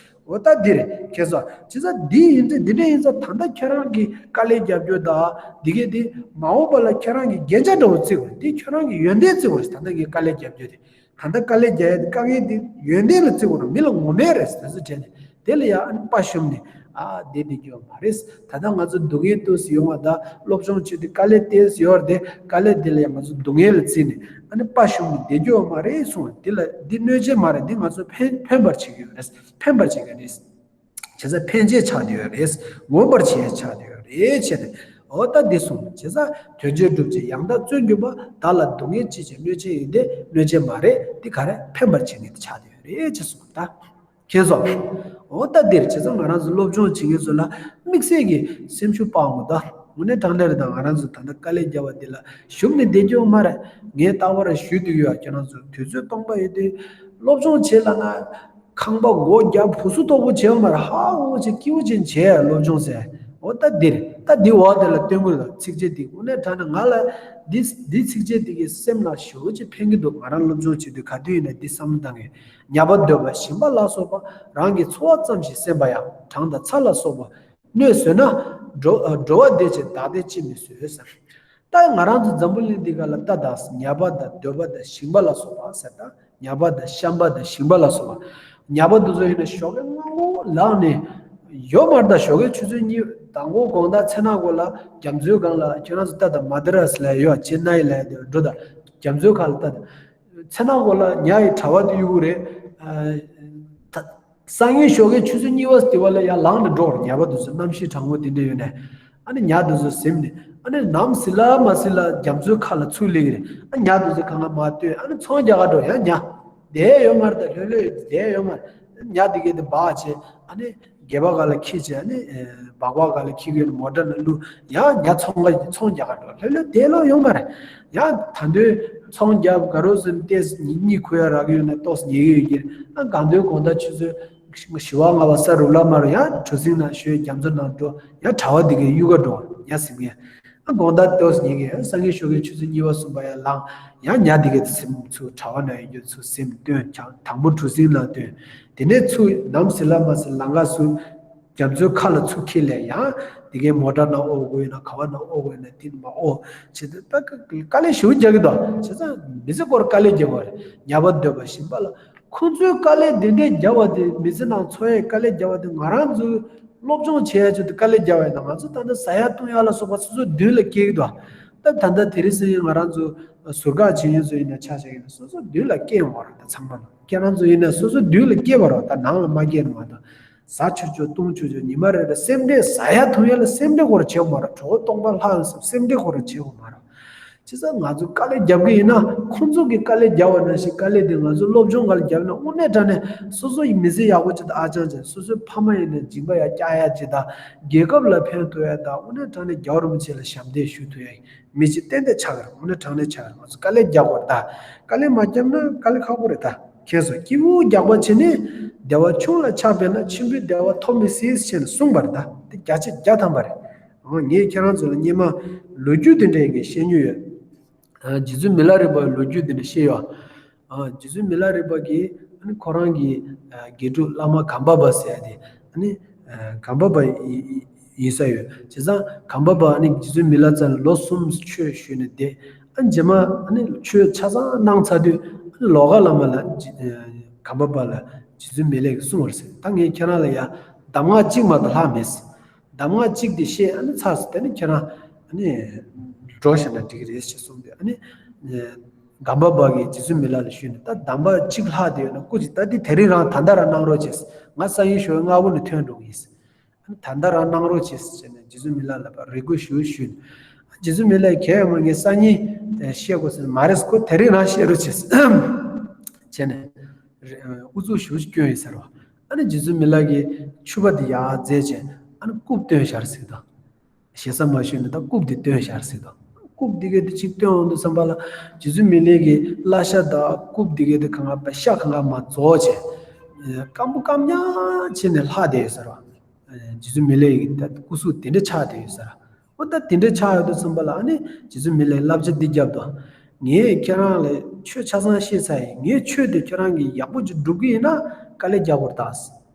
འོ་ད་འདི་རེད་ཁྱེད་ཚོ། བྱས་ཙང་འདི་ཡིན་ཚེ་འདི་འདྲ་ཡིན་ཙང་ད་ལྟ་ཁྱེད་རང་གིས་དཀའ་ལས་རྒྱབ་རྒྱུ་དང་འདི་གས་དེ་མ་འོངས་པ་ལ་ཁྱེད་རང་གིས་རྒྱན་ཆ་འདྲ་བོ་བརྩི་དགོས། འདི་ཁྱེད་རང་གི་ཡོན་ཏན་བརྩི་དགོས་རེད། ད་ལྟ་ངས་དཀའ་ལས་རྒྱབ་རྒྱུ་དེ། ད་ལྟ་དཀའ་ལས་རྒྱག་ཡ་དེ་དཀའ་ངལ་དེ་ཡོན་ཏན་ལ་བརྩི་དགོས་རེད། མི་ལ་ངོ་མས་རེད་དེ་ཚོ་དྲན་ནས། དེ་ལ་ཡང་ཨ་ནི་དཔའ་ཞུམ་ནས་ཨ་བསྡད་བསྡད་རྒྱུ་མ་རེད། ད་ལྟ་ང་ཚོ་སྡུག་བསྔལ་ཏོག་ཙམ་ཡོང་བ་དང་སློབ་སྦྱོང་བྱེད་དུས་དཀའ་ལས་ཏོག་ཙམ་ཡོད་རེད་དེ། དཀའ་ལས་དེ་ལ་ཡང་ང་ཚོ་སྡུག་བསྔལ་ལ་བརྩིས་ནས་ཨ་ནི་དཔའ་ཞུམ་ནས་བསྡད་རྒྱུ་མ་རེད་གསུངས། དེ་ལ་འདི་གནོད་བྱེད་མ་རེད། འདི་ང་ཚོ་ཕན་ཕན་པར་བྱེད་ཀྱི་ཡོད་རེད། ཕན་པར་བྱེད་ཀྱི་རེད། བྱས་ཙང་ཕན་ཆེད་ཆགས་བསྡད་ཡོད་རེད། ངོམས་པར་བྱེད་ཆགས་བསྡད་ཡོད་རེད་བྱས་ནས། འོ་ད་འདི་གསུངས། བྱས་ཙང་དོན་བྱེད་སྒྲུབ་བྱེད་ཡང་དག་བརྩོན་གྱུར་པ། བདག་ལ་སྡུག་བསྔལ་ཅི་བྱེད་གནོད་བྱེད་ཡིན་ཏེ། གནོད་བྱེད་མ་རེད། འདི་ག་རེ་ཕན་པར་བྱེད་ངེས་དེ་ཆགས་བསྡད་ཡོད་རེད་ཅེས་གསུངས། ད་མཁྱེན་སོང་། འོ་ད་འདིར་བྱས་ཙང་ང་རང་ཚོ་སློབ་སྦྱོང་བྱེད་མཁན་ཚོ་ལ་དམིགས་བསལ་གྱི་སེམས་ཤུགས་སྤར་དགོས། ད་དངོས་གནས་དྲང་གནས་རེད། ད་ང་རང་ཚོ་ད་ལྟ་དཀའ་ལས་བརྒྱབ་པ་འདི་ལ་ཞུམ་ནས་བསྡད་རྒྱུ་མ་རེད། ངས་རྟག་པར་ཞུ་འདོད་ཡོད། ཁྱེད་རང་ཚོ་དུས་ཚོད་སྟོང་པ་ཡོད་དུས་སློབ་སྦྱོང་བྱེད་ལབ་ན། ཁང་པ་སྒོ་བརྒྱབ་བུ་སུ་དོག་པོ་བྱེད་ཡོད་མ་རེད། ཧ་འོ་ཅིག་སྐྱིད་པོ་ཅིག་བྱས་སློབ་སྦྱོང་ཟེར། འོ་ད་འདིར་ད་འདི་འོག་དེ་ལ་སྟོན་དགོས་ལ། ཚིགས་བཅད་འདི་དངོས་གནས་དྲང་གནས་ང་ལ་འདི་འདི་ཚིགས་བཅད་འདི་གི་སེམས་ལ་ཞེ་པོ་ཅིག་ཕན་གྱི་འདུག་ང་རང་སློབ་སྦྱོང་བྱེད་དུས་ག་དུས་ཡིན་ན་འདི་བསམ་བློ་བཏང་གི། ཉ་པ་འདོད་པ་ཞིང་པ་ལ་སོགས་པ། རང་གི་འཚོ་བ་ཙམ་ཞིག་སེམས་པ་ཡང་། གྲང་དང་ཚ་ལ་སོགས་པ་གནོད་བཟོད་ན། འགྲོ་འགྲོ་བ་བདེ་ཅིང་བདག་བདེ་ཅིས་མི་བཟོད་ཟེར། ད་ང་རང་ཚོ་འཛམ་བུ་གླིང་འདི་ག་ལ་ལྟ་དང་། ཉ་པ་དང་འདོད་པ་དང་ཞིང་པ་ལ་སོགས་པ་ཟེར། ད་ཉ་པ་དང་ཤམ་པ་དང་ཞིང་པ་ལ་སོགས་པ། ཉ་པ་འདི་ཚོ་ཡིན་ན་ཞོགས་ཀས་སྔ་པོ་ལངས་ནས་ཡོད་མ་རེད། ད་ཞོགས་ཀས་ཆུ་ཚོད་གཉིས། མདང་དགོང་དགོང་དག་མཚན་ནག་གོ་ལ་རྒྱ་མཚོའི་སྒང་ལ། ཁྱེད་རང་ཚོ་ལྟ་དང་། མ་དི་ར་སི་ལ་ཡོད། ཅེན་ནའི་ལ་ཡོད། འགྲོ་དང་རྒྱ་མཚོའི་ཁ་ལ་ལྟ་དང་། མཚན་ནག་གོ་ལ་ཉ་ཡི་གྲྭ་པ་དེ་གཡུག་གི་རེད། ཨ་ད་སང་ཉིན་ཞོགས་ཀས་ཆུ་ཚོད་གཉིས་པ་དེ་བ་ལ་ཡར་ལངས་ནས་འགྲོ་གི་རེད། ཉ་པ་དེ་ཚོ་གནམ་གཤིས་གྲང་མོ་དེ་འདྲ་ཡོད་ནས། ཨ་ནི་ཉ་དེ་ཚོ་ཟིམ་ནས། ཨ་ནི་ནམ་ཟི་ལ་མ་ཟི་ལ་རྒྱ་མཚོའི་ཁ་ལ་ཚུར་སླེབས་ཀྱི་རེད། ཨ་ཉ་དེ་ཚོ་གང་ག་མར་བཏོན། ཨ་ནི་ཚོང་རྒྱག་ག་འགྲོ། ཡང་ཉ་བསྡད་ཡོད་མ་རེད། ད་ལྷོད་ལྷོད་བསྡད་ཡོད་མ་རེད། ཉ་དེ་གས་དེ་སྦག་བྱས། ཨ་ནི་སྒལ་པ་སྒང་ལ་འཁྱེར་བྱས། ཨ་ནི་སྦག་སྦག་སྒང་ལ་འཁྱེར་གྱི་མོ་ཊ་ནང་བླུགས། ཡང་ཉ་ཚོང་ག་ཚོང་རྒྱག་ག་འགྲོ། ལྷོད་ལྷོད་བསྡད་ལོག་ཡོད་མ་རེད། ཡང་ད་དུང་ཚོང་རྒྱབ་ག་རུ་ཟིན་ཏེ་ཉིན་གཉིས་ཁུ་ཡ་རག་གི་ཡོད་ན་ཏོག་ཙམ་ཉལ་གི་ཡོད་ཀྱི་རེད། ཨ་དགོང་དྲོའི་དགོང་དག་ཆུ་ཚོད་བཞི་པ་ལྔ་པ་ས་རུབ་ལ་མར་ཡང་གྲུ་གཟིངས་ནང་ཞོན། རྒྱ་མཚོ་ནང་འགྲོ། ཡང་གྲྭ་པ་འདི་གའི་གཡུག་ག་འགྲོ། ཡང་ཟིན་གྱི། ཨ་དགོང་དག་ཏོག་ཙམ་ཉལ་གྱི། ཡང་སང་ཉིན་ཞོགས་ཀའི་ཆུ་ཚོད་གཉིས་པ་གསུམ་པ་ཡང་ལངས། ཡང་ཉ་འདི་གའི་ཟིམ་ཚུར་གྲྭ་པ་ནང་ཡོད་རྒྱུ་ཚུར་ཟིམ་བཏོན། དང་པོ་གྲུ་གཟིངས་ནང་བཏོན། དེ་ནས་ཚུར་ནམ་ཟི་ལ་མ་ཟི་ལ་ལམ་ཁ་ཚུར་རྒྱ་མཚོའི་ཁ་ལ་ཚུར་འཁྱེར་ལས། ཡང་འདི་གའི་མོ་ཊ་ནང་ཨོ་དགོས་ཡོད་ན། ག་བ་ནང་ཨོ་དགོས་ཡོད་ན་དེ་ནས་མར་ཨོ་བྱེད་དུས། ད་དཀའ་ལས་ཞེ་པོ་རྒྱག་གི་འདུག་བྱས་ཙང་མི་ཚེ་སྐོར་དཀའ་ལས་རྒྱག་པ་རེད། ཉ་པ་འདོད་པ་ཞིང་པ་ལ། ཁོང་ཚོའི་དཀའ་ལས་འདི་འདྲས་རྒྱབ་པ་དེ། མི་ཚེ་ནང་འཚོ་ཡས་དཀའ་ལས་རྒྱབ་པ་དེ། ང་རང་ཚོའི་སློབ་སྦྱོང་བྱེད་ཡ་ཆེད་དུ་དཀའ་ལས་རྒྱབ་པ་ཡིན་ན། ང་ཚོ་ད་ལྟ་ཟ་ཡ་འཐུང་ཡ་ལ་སོགས་པ་སོ་སོའི་མདུན་ལ་སྐྱེལ་གྱི་འདུག་ད་ད་ལྟ་དེ་རིང་སང་ཉིན་ང་རང་ཚོ་ཟུར་བཀག་བྱེད་མཁན་ཚོ་ཡིན་ན་ཆ་བཞག་ཡིན་ན་སོ་སོའི་མདུན་ལ་སྐྱེལ་ཡོང་བ་རེད། ད་ཚང་མ་ལ། ཁྱེད་རང་ཚོ་ཡིན་ན་སོ་སོའི་མདུན་ལ་སྐྱེལ་བ་རེད། ད་ནང་ལ་མ་སྐྱེལ་ནི་མ་གཏོགས། ཟ་ཆོག་ཆོག་འཐུང་ཆོག་ཆོག་ཉི་མ་རེ་རེ་སེམས་ཁྲལ། ཟ་ཡ་འཐུང་ཡ་ལ་སེམས་ཁྲལ་ཁོ་རང་བྱེད་དགོས་མ་རེད། གྲོད་ཁོག་སྟོང་པ་ལྷག་ཡོང་ཙང་སེམས་ཁྲལ་ཁོ་རང་བྱེད་དགོས་མ་རེད། བྱས་ཙང་ང་ཚོ་དཀའ་ལས་རྒྱབ་གི་ཡིན་ན། ཁོང་ཚོ་གིས་དཀའ་ལས་རྒྱབ་པ་ནང་བཞིན་དཀའ་ལས་དེ་ང་ཚོ་སློབ་སྦྱོང་སྒང་ལ་རྒྱབ་ན། དངོས་གནས་དྲང་གནས་སོ་སོ་ཡི་མི་ཚེ་ཡག་པོ་ཅིག་དང་ཨ་ཅང་ཅང་། སོ་སོའི་ཕ་མ་ཡིན་ན་སྦྱིན་པ་ཡར་བསྐྱར་ཡ་ཅིག་དང་། རྒྱལ་ཁབ་ལ་ཕན་ཐོགས་ཡ་དང་། དངོས་གནས་དྲང་གནས་རྒྱལ་བ་རིན་པོ་ཆེ་ལ་ཞབས་འདེགས་ཞུ་ཐུབ་ཡ་ཡི་མི་ཅིག་ཏན་ཏན་ཆགས་ཀྱི་རེད། དངོས་གནས་དྲང་གནས་ཆགས་ཀྱི་རེད། ང་ཚོ་དཀའ་ལས་རྒྱག་དགོས་རེད་ད། དཀའ་ལས་མ་བརྒྱབ་ན་དཀའ་ལས་ཁག་པོ་རེད་ད། ཁྱེད་ཚོ་སྐྱིད་པོ་རྒྱག་པ་བྱས་ནས་བདེ་བ་ཆུང་ལ་ཆགས་པས་ན། ཆེན་པོའི་བདེ་བ་ཐོབ་མི་སྲིད་ཅེས་ནས་གསུངས་པ་རེད་ད། དེ་བརྒྱ་ཆ་བརྒྱ་ཐམ་པ་རེད། འོ་ངས་ཁྱེད་རང་ཚོ་ལ་སྔོན་མ་ལོ་རྒྱུས་དེ་འདྲ་ཡིན་གྱི་བཤད་མྱོང་ཡོད། ཨ་རྗེ་བཙུན་མི་ལ་རས་པའི་ལོ་རྒྱུས་དེ་འདྲ་བཤད་ཡོད། ཨ་རྗེ་བཙུན་མི་ལ་རས་པ་གིས་ཨ་ནི་ཁོ་རང་གི་ཨ་དགེ་ཕྲུག་བླ་མ་གམ་པ་པ་ཟེར་ཡ་དེ། ཨ་ནི་ཨ་གམ་པ་པ་ཡི་ཡི་ཡིན་ས་ཡོད། བྱས་ཙང་གམ་པ་པ་ཨ་ནི་རྗེ་བཙུན་མི་ལ་རས་ལ་ལོ་གསུམ་ཆོས་ཞུས་ནས་བསྡད། ཨ་རྗེས་མ་ཨ་ནི་ཆོས་ཆ་ཚང་གནང་ཚར་དུས། ཨ་ནི་ལོ་ཀ་བླ་མ་ལ་རྗེ་ཨ་གམ་པ་པ་ལ་རྗེ་བཙུན་མི་ལས་ཀྱིས་གསུངས་པ་རེད་ཟེར། ད་ངས་ཁྱེད་རང་ལ་ཡ་གདམས་ངག་གཅིག་མ་གཏོགས་ལྷག་མེད་ཟེར། གདམས་ངག་གཅིག་དེ་བཤད། ཨ་ནི་ཚར་ཟེར། དེ་ནི་ཁྱེད་རང་ཨ་ནི་འགྲོ་བཞག་ན་འགྲིག་གི་རེད་ཅེས་གསུངས་དུས། ཨ་ནི་གམ་པ་པ་གིས་རྗེ་བཙུན་མི་ལ་ལ་ཞུས་ནས། ད་གདམས་པ་གཅིག་ལྷག་བསྡད་ཡོད་ན་སྐུ་མཁྱེན། ད་འདི་དེ་རིང་རང་ད་ལྟ་རང་གནང་རོགས་བྱེད་ཟེར། ང་སང་ཉིན་ཞོགས་སྔ་པོ་ནས་ཐོན་འགྲོ་གི་ཡིན་ཟེར། ཨ་ནི་ད་ལྟ་རང་གནང་རོགས་བྱེད་ཟེར་བྱས་ནས་རྗེ་བཙུན་མི་ལ་ལ་ཕར་རེ་སྐུལ་ཞུ་ཞུས་ནས། རྗེ་བཙུན་མི་ལ་གིས་གལ་ཡོད་མ། ངས་སང་ཉིན་བཤད་དགོས་ཟེར། མ་རེད་ཟེར། ཁོ་དེ་རིང་རང་བཤད་རོགས་བྱེད་ཟེར་བྱས་ནས། རེ་ཨ་ཨུ་ཚུགས་ཞེ་པོ་ཅིག་བསྐྱོན་ཡོད་ས་རེད་པ། ཨ་ནི་རྗེ་བཙུན་མི་ལ་གིས་ཕྱུ་པ་དེ་ཡར་འཛེགས་བྱས། ཨ་ནི་རྐུབ་བཏོན་བཞག་ཟེར་དང་། ཞེ་ས་མ་ཞུས་ནས་ད་རྐུབ་དེ་བཏོན་བཞག་ཟེར་དང་། རྐུབ་དེ་གས་དེ་གཅིག་བཏོན་འོང་དུས་ཙམ་པ་ལ། རྗེ་བཙུན་མི་ལ་གིས་བརླ་ཤ་དང་རྐུབ་དེ་གས་དེ་གང་ག་པའི་ཤ་གང་ག་མར་རྫོགས་བྱས། སྐམ་པོ་སྐམ་ཉག་བྱས་ནས་ལྷག་བསྡད་ཡོད་ས་རེད་པ། རྗེ་བཙུན་མི་ལ་གི་ད་སྐུ་གཟུགས་དེ་འདྲ་ཆགས་བསྡད་ཡོད་ས་རེད། འོ་ད་དེ་འདྲ་ཆགས་ཡོད་དུས་ཙམ་པ་ལ། ཨ་ནི་རྗེ་བཙུན་མི་ལ་གིས་བསླབ་བྱ་འདི་བརྒྱབ་དང་། ངས་ཁྱེད་རང་ལ་ཆོས་ཆ་ཚང་ཤེས་ཚར་ཡིན། ངས་ཆོས་དེ་ཁྱེད་རང་གིས་ཡག་པོ་ཅིག་སྒྲུབ་ཀྱི་ཡིན་ན་དཀའ་ལས་རྒྱག་དགོས་རེད་ད།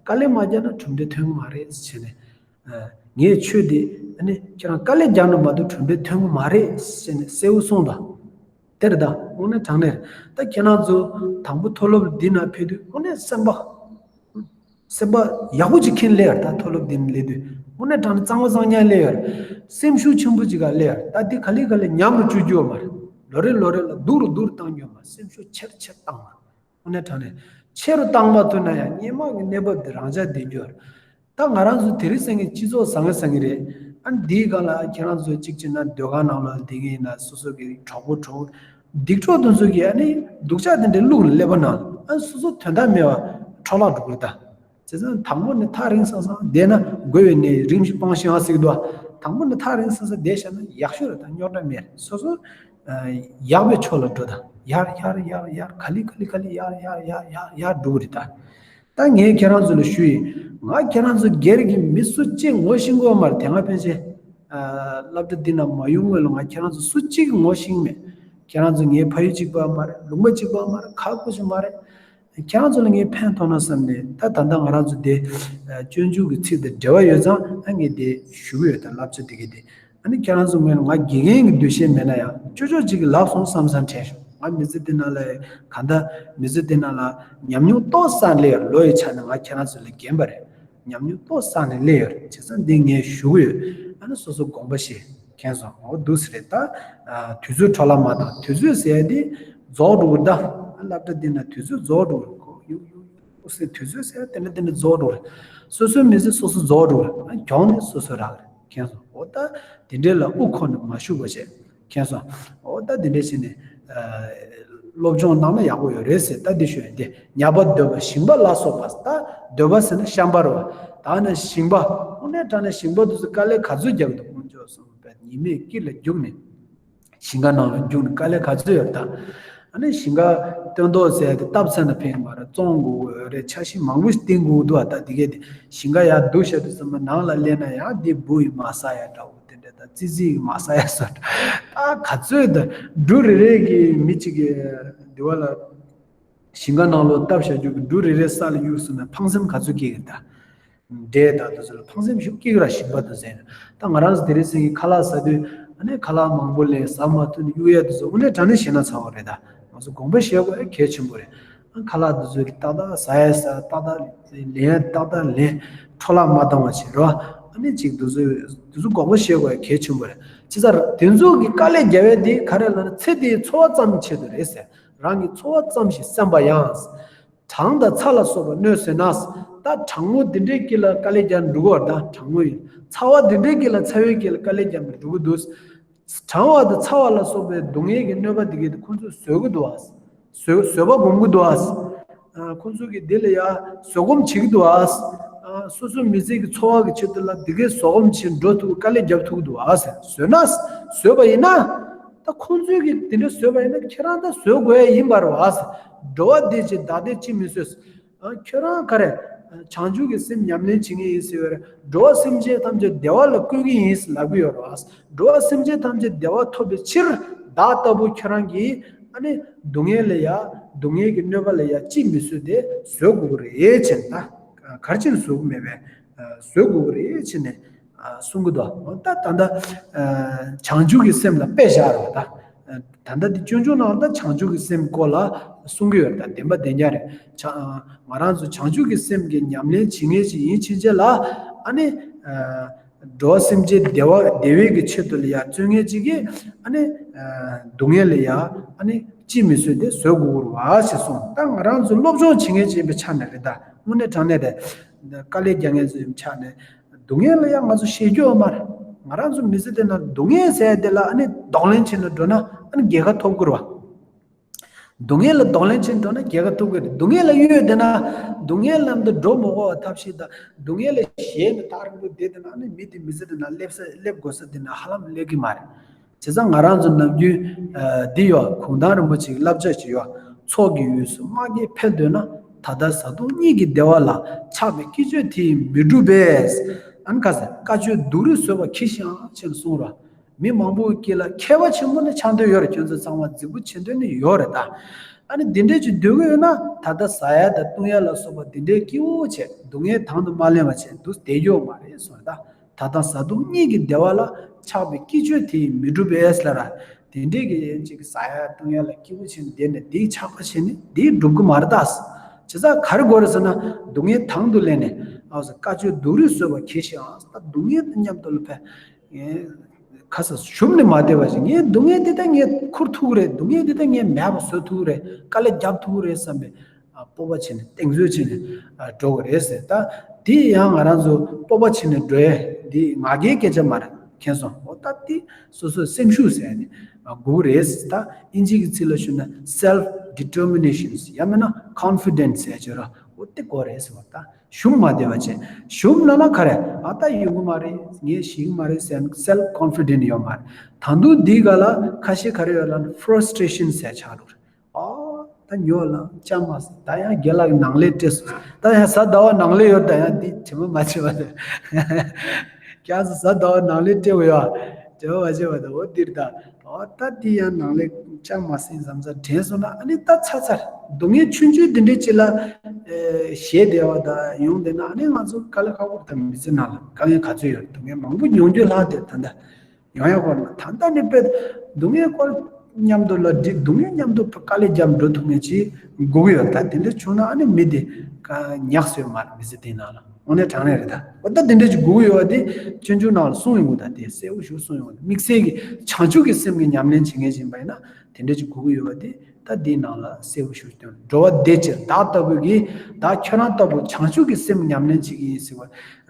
དཀའ་ལས་མ་བརྒྱབ་ན་གྲུབ་འབྲས་ཐོན་གི་མ་རེད་ཟེར་ནས། ངས་ཆོས་འདི་ཨ་ནི་ཁྱེད་རང་དཀའ་ལས་བརྒྱབ་ན་མ་གཏོགས་གྲུབ་འབྲས་ཐོན་གི་མ་རེད་ཟེར་ནས་གསལ་བོ་གསུངས་དང་། དེ་རེད་ད། དངོས་གནས་དྲང་གནས་རེད། ད་ཁྱེད་རང་ཚོ་དང་པོ་མཐོ་སློབ་འདི་ན་ཕེབས་དུས་དངོས་གནས་སེམས་པ། སེམས་པ་ཡག་པོ་ཅིག་འཁྱེར་སླེབས་ཡོད་རེད། ད་མཐོ་སློབ་འདི་ནས་སླེབས་དུས་དངོས་གནས་དྲང་གནས་གཙང་མ་གཙང་རྐྱང་སླེབས་ཡོད་རེད། སེམས་ཤུགས་ཆེན་པོ་ཅིག་ག་སླེབས་ཡོད་རེད། ད་འདི་ག་ལེ་ག་ལེ་ཉམས་རུ་བཅུག་རྒྱུ་ཡོད་མ་རེད། ལོ་རེ་ལོ་རེ་ལ་སྡུག་རུ་སྡུག་རུ་བཏང་རྒྱུ་ཡོད་མ་རེད། སེམས་ཤུགས་ཆེ་རུ་ཆེ་རུ་བཏང་བ། དངོས་གནས་དྲང་གནས་ཆེ་རུ་བཏང་མ་ཐུབ་ན་ཡང་སྔོན་མ་གི་གནས་བབ་འདི་རང་འཇགས་བསྡད་རྒྱུ་ཡོད་རེད། ད་ང་རང་ཚོ་དེ་རིང་སང་ཉིན་སྤྱི་ཚོགས་བཟང་ངན་བཟང་ངན་རེད། ཨ་ནི་འདིའི་སྒང་ལ་ཁྱེད་རང་ཚོ་གཅིག་བྱས་ན་སྡོད་ཁང་ནང་ལ་བསྡད་མཁན་ཡིན་ན་སོ་སོ་གི་གྲོགས་པོ་གྲོགས་སྡིག་གྲོགས་དེ་ཚོ་གིས་ཨ་ནི་སྡུག་ཅག་དེ་འདྲའི་བླུགས་ནས་སླེབས་པ་ན་ཨ་ནི་སོ་སོ་དོན་དག་མེད་པ་འཕྲོ་བརླག་འགྲོ་གི་རེད་ད། བྱས་ཙང་དང་པོ་ནས་ཐག་རིང་སང་སང་བསྡད་ན་དགོས་པའི་ནས་རིམ་བཞིན་སྤང་ཤིང་ཨ་ཟེར་གི་འདུག་དང་པོ་ནས་ཐག་རིང་སང་སང་བསྡད་བཞག་ན་ཡག་ཤོས་རེད་ད། རྙོག་དྲ་མེད་རེད། སོ་སོ་ཡག་པའི་ཕྱོགས་ལ་འགྲོ་ད། ཡར་ཡར་ཡར་ཡར་ག་ལེ་ག་ལེ་ག་ལེ་ཡར་ཡར་ཡར་ཡར་ཡར་འགྲོ་གི་རེད་ད། ད་ངས་ཁྱེད་རང་ཚོ་ལ་ཞུ་ཡིན། ང་ཁྱེད་རང་ཚོ་སྒེར་གྱི་མི་སུ་གཅིག་ངོ་ཤེས་ཀྱི་ཡོད་མ་རེད། དེ་སྔ་ཕན་ཆད་སློབ་གྲྭ་འདི་ན་མ་ཡོང་སྔོན་ལ་ང་ཁྱེད་རང་ཚོ་སུ་གཅིག་ངོ་ཤེས་ཀྱི་མེད། ཁྱེད་རང་ཚོ་ངའི་ཕ་ཡུལ་གཅིག་པ་མ་རེད། ལུང་པ་གཅིག་པ་མ་རེད། ཁ་ཁུ་ཞིག་མ་རེད། ཁྱེད་རང་ཚོ་ལ་ངས་ཕན་ཐོགས་ན་བསམ་ནས་ད་ད་ལྟ་ང་རང་ཚོ་འདི་སྤྱོད་འཇུག་གི་ཚིག་དང་འབྲེལ་བ་ཡོད་ཙང་ཨ་ངས་འདི་ཞུ་གི་ཡོད། ད་བསླབ་བྱ་འདི་གི་འདི། ཨ་ནི་ཁྱེད་རང་ཚོ་ངོས་ནས་ང་དགེ་རྒན་གྱི་འདུ་ཤེས་མེད་ན་ཡང་ཅོ་ཅོ་གཅིག་གིས་ལབ་སོང་བསམ་བསམ་དྲན་བྱུང་། ང་མི་ཚེ་འདི་ནང་ལ་གང་ལྟར་མི་ཚེ་འདི་ནང་ལ་ཉམས་མྱོང་ཏོག་ཙམ་སླེབས་ཡོད། ལོ་ཡི་ཆ་ནས་ང་ཁྱེད་རང་ཚོ་ལས་རྒན་པ་རེད། ཉམས་མྱོང་ཏོག་ཙམ་ནས་སླེབས་ཡོད་རེད། བྱས་ཙང་འདི་ངས་ཞུ་གི་ཡོད། ཨ་ནི་སོ་སོ་དགོངས་པ་བཞེས། མཁྱེན་སོང་། འོ་འདུག་སེ་རེད་ད། དུས་ཚོད་འཕྲོ་བརླག་མ་བཏང་། དུས་ཚོད་ཟེར་ཡ་དེ་རྫོགས་འགྲོ་གི་རེད་ད། སློབ་གྲྭ་འདི་ན་དུས་ཚོད་རྫོགས་འགྲོ་གི་རེད། ཡུག་ཡུག་ཡུག་སེ་དུས་ཚོད་ཟེར་ཡ་དེ་འདྲ་དེ་འདྲ་རྫོགས་འགྲོ་གི་རེད། སོ་སོའི་མི་ཚེ་སོ་སོ་རྫོགས་འགྲོ་གི་རེད། གྱོང་ནི་སོ་སོ་རག་གི་རེད། མཁྱེན་སོང་། འོ་ད་དེ་འདྲའི་ལ་དབུ་འཁོར་ནས་མ་བཞུགས་པ་བྱས། མཁྱེན་སོང་། འོ་ད་དེ་འདྲ་བྱས་ནས་སློབ་སྦྱོང་གནང་ན་ཡག་པོ་ཡོད་རེད་ཟེར། ད་འདི་ཞུ་ཡ་དེ་ཉ་པ་འདོད་པ་ཞིང་པ་ལ་སོགས་པ། ད་འདོད་པ་ཟེར་ན་ཤམ་པ་རེད་པ། ད་ནི་ཞིང་པ་དངོས་གནས་དྲང་གནས་ཞིང་པ་དེ་ཚོ་དཀའ་ལས་ག་ཚོད་རྒྱག་གི་འདུག་དཀོན་མཆོག་གསུམ་པས་ཉི་མའི་དཀྱིལ་ལ་རྒྱུག་ནས་ཞིང་ཁ་ནང་ལ་རྒྱུག་ནས་དཀའ་ལས་ག་ཚོད་ཡོད་ད། ཨ་ནི་ཞིང་ཁ་སྟོན་ཐོག་ཟེར་ཡ་དེ་བཏབ་ཚར་ན་ཕན་གི་མ་རེད། བཙོང་དགོས་ཀྱི་ཡོད་རེད། འཆར་གཞི་མང་པོ་ཞིག་བཏིང་དགོས་ཀྱི་འདུག་ཨ་ད་དེ་གས་དེ་ཞིང་ཁ་ཡར་བསྡུ་བཞག་དུས་ཙམ་པ་ནང་ལ་སླེབས་ན་ཡང་དེ་འབུ་ཡིས་མ་ཟ་ཡ་འདྲ་བོ་དེ་འདྲ་དང་ཙི་ཙི་ཡིས་མ་ཟ་ཡ་སོགས། ད་ག་ཚོད་ད་འབྲུ་རེ་རེ་གི་མི་གཅིག་གི་འདི་བ་ལ་ཞིང་ཁ་ནང་ལོགས་བཏབ་བཞག་རྒྱུ་གི་འབྲུ་རེ་རེ་ས་ལ་གཡུགས་སོང་ན་ཕངས་སེམས་ག་ཚོད་སྐྱེ་གི་ད། འབྲས་དང་དེ་ཚོ་ལ་ཕངས་སེམས་ཤུགས་སྐྱེ་གི་ར། ཞིང་པ་དེ་ཚོ་ཡིན་ན། ད་ང་རང་ཚོ་དེ་རིང་སང་ཉིན་ཁ་ལག་ཟ་དུས་ཨ་ནི་ཁ་ལག་མང་པོ་ལེན་ཟ་མ་ཐུབ་ནས་གཡུག་ཡ་དེ་ཚོ་དངོས་གནས་དྲང་གནས་བཤད་ན་ཚ་བ་རེད་ད། ང་ཚོ་དགོངས་པ་བཞེས་དགོས་ཡ་གལ་ཆེན་པོ་རེད། ཨ་ཁ་ལག་དེ་ཚོ་ཏག་ཏག་ཟ་ཡ་ཟ། ཏག་ཏག་ལེན་ཡ་ཏག་ཏག་ལེན། འཕྲོ་བརླག་མ་བཏང་བ་བྱེད་རོགས། ཨ་ནི་ཅིག་དེ་ཚོ་དེ་ཚོ་དགོངས་པ་བཞེས་དགོས་ཡ་གལ་ཆེན་པོ་རེད། ཅི་ཟེར་དེ་ཚོ་གི་དཀའ་ལས་རྒྱག་ཡ་དེ་ག་རེ་ལབ་ན་ཚེ་འདིའི་འཚོ་བ་ཙམ་ཆེད་དུ་རེད་ཟེར། རང་གི་འཚོ་བ་ཙམ་ཞིག་བསམ་པ་ཡང་། གྲང་དང་ཚ་ལ་སོགས་པ་གནོད་བཟོད་ན། ད་གྲང་མོ་འདི་འདྲའི་དཀྱིལ་ལ་དཀའ་ལས་རྒྱག་འགྲོ་གི་བ། ད་གྲང་མོ་ཡིན། ཚ་བ་འདི་འདྲའི་དཀྱིལ་ལ་ཚ་བའི་དཀྱིལ་ལ་དཀའ་ལས་རྒྱག་མི་འགྲོ་གི་འདུག་གྲང་བ་དང་ཚ་བ་ལ་སོགས་པའི་སྡུག་བསྔལ་གྱི་གནོད་པ་འདི་གས་དེ་ཁོང་ཚོས་བཟོད་ཀྱི་འདུག་བ། བཟོད་བཟོད་པ་སྒོམ་གྱི་འདུག་བ། ཁོང་ཚོ་གིས་འདི་ལ་ཡ་བཟོད་སྒོམ་བྱེད་ཀྱི་འདུག་བ། སོ་སོའི་མི་ཚེ་གི་འཚོ་བ་གི་ཆེད་དུ་ལ་འདི་གས་བཟོད་སྒོམ་བྱེད་འགྲོ་ཐུབ། དཀའ་ལས་རྒྱབ་ཐུབ་ཀྱི་འདུག་བ། བཟོད་ན་བཟོད་པ་ཡིན་ན། ད་ཁོང་ཚོས་ཀྱིས་དེ་འདྲ་བཟོས་པ་ཡིན་ན་ཁྱེད་རང་ད་བཟོད་དགོས་ཡ་ཡིན་པ་རེད་བ། འགྲོ་བ་བདེ་ཕྱིར་བདག་བདེ་ཅིས་མི་བཟོད། ཨ་ཁྱོད་རང་ག་རེ། བྱང་ཆུབ་ཀྱི་སེམས་ཉམས་ལེན་བྱེད་མཁན་ཡིན་ཟེར་བས་འགྲོ་བ་སེམས་ཅན་ཐམས་ཅད་བདེ་བ་ལ་བཀོད་ཀྱི་ཡིན་ཟེར་ལབ་ཀྱི་ཡོད་རེད་བ། འགྲོ་བ་སེམས་ཅན་ཐམས་ཅད་བདེ་བ་ཐོབ་པའི་ཕྱིར་བདག་ལྟ་བུ་ཁྱོད་རང་གིས་ཨ་ནི་སྡུག་བསྔལ་ལ་ཡ་སྡུག་བསྔལ་གྱི་གནོད་པ་ལ་ཡ་ཅིས་མི་བཟོད་དེ་བཟོད་དགོས་ཀྱི་རེད་ཅེས་ད། ག་རེ་བྱས་ནས་བཟོད་ཀྱི་མེད་པས་བཟོད་དགོས་ཀྱི་རེད་ཅེས་ནས། གསུང་གི་འདུག་ད་ད་ལྟ་བྱང་ཆུབ་ཀྱི་སེམས་ལ་དཔེ་བཞག་རེད་ད། ད་ལྟ་འདི་སྤྱོད་འཇུག་ནང་ད་བྱང་ཆུབ་ཀྱི་སེམས་སྐོར་ལ་གསུང་གི་ཡོད་རེད་ད། བདེན་པ་བདེན་རྐྱང་རེད། ང་རང་ཚོ་བྱང་ཆུབ་ཀྱི་སེམས་ཀྱི་ཉམས་ལེན་བྱེད་མཁན་ཞིག་ཡིན་ཕྱིན་ཆད་ལ་ཨ་ནི། འགྲོ་བ་སེམས་ཅན་བདེ་བ་བདེ་བའི་གི་ཆེད་དུ་ལ་ཡ་བརྩོན་མཁན་ཅིག་གིས་ཨ་ནི། སྡུག་བསྔལ་ལ་ཡ་ཨ་ནི་ཅིས་མི་བཟོད་དེ་བཟོད་དགོས་ཀྱི་རེད་བ་ཞེས་གསུངས། ད་ང་རང་ཚོ་སློབ་སྦྱོང་བྱེད་མཁན་ཅིག་ཡིན་པའི་ཆ་ནས་རེད་ད། དངོས་གནས་དྲང་གནས་རེད། དཀའ་ལས་རྒྱག་མཁན་ཚོ་ཡིན་པའི་ཆ་ནས། སྡུག་བསྔལ་ལ་ཡང་ང་ཚོ་ཞེད་རྒྱུ་ཡོད་མ་རེད། ང་རང་ཚོ་མི་ཚེ་འདི་ན་སྡུག་བསྔལ་ཟེར་ཡ་དེ་ལ་ཨ་ནི་གདོང་ལེན་བྱས་ནས་འགྲོ་ན་ཨ་ནི་རྒྱལ་ཁ་ཐོབ་ཀྱི་རེད་བ། སྡུག་བསྔལ་ལ་གདོང་ལེན་བྱས་ནས་འགྲོ་ན་རྒྱལ་ཁ་ཐོབ་ཀྱི་རེད། སྡུག་བསྔལ་ལ་གཡོལ་བསྡད་ན་སྡུག་བསྔལ་ལམ་དུ་འགྲོ་མི་དགོས་པ་ཐབས་ཤེས་དང་སྡུག་བསྔལ་ལ་ཞེད་ནས་ཐག་རིང་པོ་བསྡད་བསྡད་ན་ཨ་ནི་མི་དེ་མི་ཚེ་འདི་ན་སླེབས་ས་སླེབས་དགོས་ས་འདི་ན་ཧ་ལམ་སླེབས་ཀྱི་མ་རེད། བྱས་ཙང་ང་རང་ཚོ་ནམ་རྒྱུན་འདི་ཡོད་གུང་ཐང་རིན་པོ་ཆེའི་བསླབ་བྱ་ཅིག་ཡོད། ཚོགས་ཀྱི་འོས་སུ་དམག་གིས་འཕེལ་འདོད་ན། ད་ལྟ་བཟའ་བཏུང་གཉིས་ཀྱི་བདེ་བ་ལ། ཆགས་པའི་སྐྱིད་སྤྱོད་དེ་ཡིས་མི་འགྲུབ་པས། ཨ་ནི་ཁ་ཟེར་དཀའ་སྤྱོད་སྡུག་རུས་བཟོད་པ་གྱིས་ཤིག་ཨང་ཅེས་གསུངས་རོགས། མི་མང་པོའི་དཀྱིལ་ལ་མཁས་པ་ཆེན་པོ་ནི་ཆགས་འདོད་ཡོད་རེད། ཁྱོད་ཚོ་ཚང་མ་རྫིག་པོ་བྱེད་འདོད་ནི་ཡོད་རེད་ད། ཨ་ནི་འདི་འདྲས་ཅིག་སྡོད་ཀྱི་ཡོད་ན། ད་ལྟ་ཟ་ཡ་དང་བཏུང་ཡ་ལ་སོགས་པ་འདི་འདྲའི་སྐྱིད་པོ་བྱས། སྡུག་བསྔལ་དང་དུ་མ་ལེན་པ་བྱས་འདུག་བསྡད་ཡོད་མ་རེད་གསུངས་ད། ད་ལྟ་བཟའ་བཏུང་གཉིས་ཀྱི་བདེ་བ་ལ་ཆགས་པའི་སྐྱིད་སྤྱོད་དེ་ཡིས་མི་འགྲུབ་པས་ལབ་ར། དེ་འདྲས་ཀྱི་ཅིག་ཟ་ཡ་བཏུང་ཡ་ལ་སྐྱིད་པོ་བྱས་ནས་བསྡད་ནས་དེའི་ཆགས་པ་བྱས་ནས་དེ་འགྲུབ་ཀྱི་མ་རེད་ད། བྱས་ཙང་ག་རེ་དགོས་རེད་ཟེར་ན། སྡུག་བསྔལ་དང་དུ་ལེན་ནས། ཨ་ཟེར་དཀའ་སྤྱད་སྡུག་རུས་གསོལ་བ་གྱིས་ཤིག་ཨང་། ད་སྡུག་བསྔལ་དང་མཉམ་དུ་ལ་ཕན། ཁ་ས་ཞུམ་ནས་མ་བསྡད་པ་ཞིག་ངས་སྡུག་བསྔལ་འདི་ད་ངས་ཁུར་ཐུབ་ཀྱི་རེད། སྡུག་བསྔལ་འདི་ད་ངས་མེད་པ་བཟོ་ཐུབ་ཀྱི་རེད། དཀའ་ལས་རྒྱབ་ཐུབ་ཀྱི་རེད་བསམ་པའི་ཨ་སྤོབས་པ་བྱས་ནས་གདེང་ཚོད་བྱས་ནས་ཨ་འགྲོ་གི་རེད་ཟེར། ད་འདི་ཡང་ང་རང་ཚོ་སྤོབས་པ་བྱས་ནས་འགྲོ་ཡས་འདི་ང་རྒྱལ་སྐད་ཆ་མ་རེད། མཁྱེན་སོང་། འོ་ད་འདི་སོ་སོའི་སེམས་ཤུགས་ཟེར་ནས་ཨ་དགོས་ཀྱི་རེད་ཟེར། ད་དབྱིན་ཇི་གི་ཚིག་ལ་ཞུས་ན་self determination ཡང་མིན་ན་confidence ཟེར་བྱས་ར། འོ་དེ་དགོས་རེད་ཟེར་བ། ད་ཞུམ་མ་བསྡད་པ་བྱས། ཞུམ་ན་ན་ག་རེ། ཨ་ད་ཡོང་གི་མ་རེད། ངས་ཤེས་ཀྱི་མ་རེད་ཟེར་self confident ཡོད་མ་རེད། ད་དུང་འདིའི་སྒང་ལ་ཁ་ཤས་ག་རེ་ཡོད་ལབ་ན་frustration ཟེར་ཆགས་འགྲོ་རེད། ཨ་ད་ཉོ་ལ་ཅང་མ་ཟད། ད་ཡང་རྒན་ལགས་ཀྱི་ནང་ལས་སྤྲད་སོང་། ད་ཡང་གཟའ་ཟླ་བ་ནང་ལས་ཡོད། ད་ཡང་འདི་བྱེད་མ་མ་བྱེད་པ་དེ། ཁྱེད་ཚོ་གཟའ་ཟླ་བ་ནང་ལས་སྤྲད་པ་ཡོད། བྱེད་མ་མ་བྱེད་པ་དེ། འོ་འདིར་ད། འོ་ད་འདི་ཡང་ནང་ལས་ཅང་མ་ཟིན་བསམ་ས་དྲན་སོང་ན། ཨ་ནི་ད་ཚར་ཚར་སྡུག་བསྔལ་ཆུང་ཆུང་འདི་འདྲའི་ཅིག་ལ་ཨེ་ཞེད་བདེ་བ་ད་ཡོང་བསྡད་ན། ཨ་ནི་ང་ཚོ་དཀའ་ལས་ཁག་པོ་རེད། ད་མི་ཚེ་ནང་ལ་དཀའ་ངལ་ག་ཚོད་ཡོད། སྡུག་བསྔལ་མང་པོ་མྱོང་རྒྱུ་ལྷག་བསྡད། ད་ལྟ་ཡོང་ཡག་པོ་རེད། ད་ལྟ་ནི་དཔེ་སྡུག་བསྔལ་སྐོར་མཉམ་དུ་ལ་འགྲིག་སྡུག་བསྔལ་མཉམ་དུ་དཀའ་ལས་རྒྱབ་འགྲོ་ཐུབ་མཁན་ཅིག་དགོས་ཀྱི་ཡོད། ད་དེ་འདྲ་བྱུང་ན་ཨ་ནི་མི་དེ་ཀ་ཉག་སོས་མ་རེད། མི་ཚེ་དེའི་ནང་ལ། དངོས་གནས་དྲང་གནས་རེད་ད། འོ་ད་དེ་འདྲ་ཅིག་དགོས་ཀྱི་ཡོད་པ་དེ་སྤྱོད་འཇུག་ནང་ལ་གསུངས་ཡོང་གི། ད་དེ་གསལ་པོ་ཞིག་གསུངས་ཡོང་གི། དམིགས་བསལ་གྱི་བྱང་ཆུབ་ཀྱི་སེམས་ཀྱི་ཉམས་ལེན་བྱེད་མཁན་ཞིག་ཡིན་པ་ཡིན་ན་དེ་འདྲ་ཅིག་དགོས་ཀྱི་ཡོད་པ་དེ་ད་དེའི་ནང་ལ་གསལ་པོ་ཞིག་སྟོན། འགྲོ་བ་བདེ་ཕྱིར་བདག་ལྟ་བུ་གིས། བདག་ཁྱོད་རང་ལྟ་བུ་བྱང་ཆུབ་ཀྱི་སེམས་ཉམས་ལེན་བྱེད་ཀྱི་ཡིན་ཟེར་བ།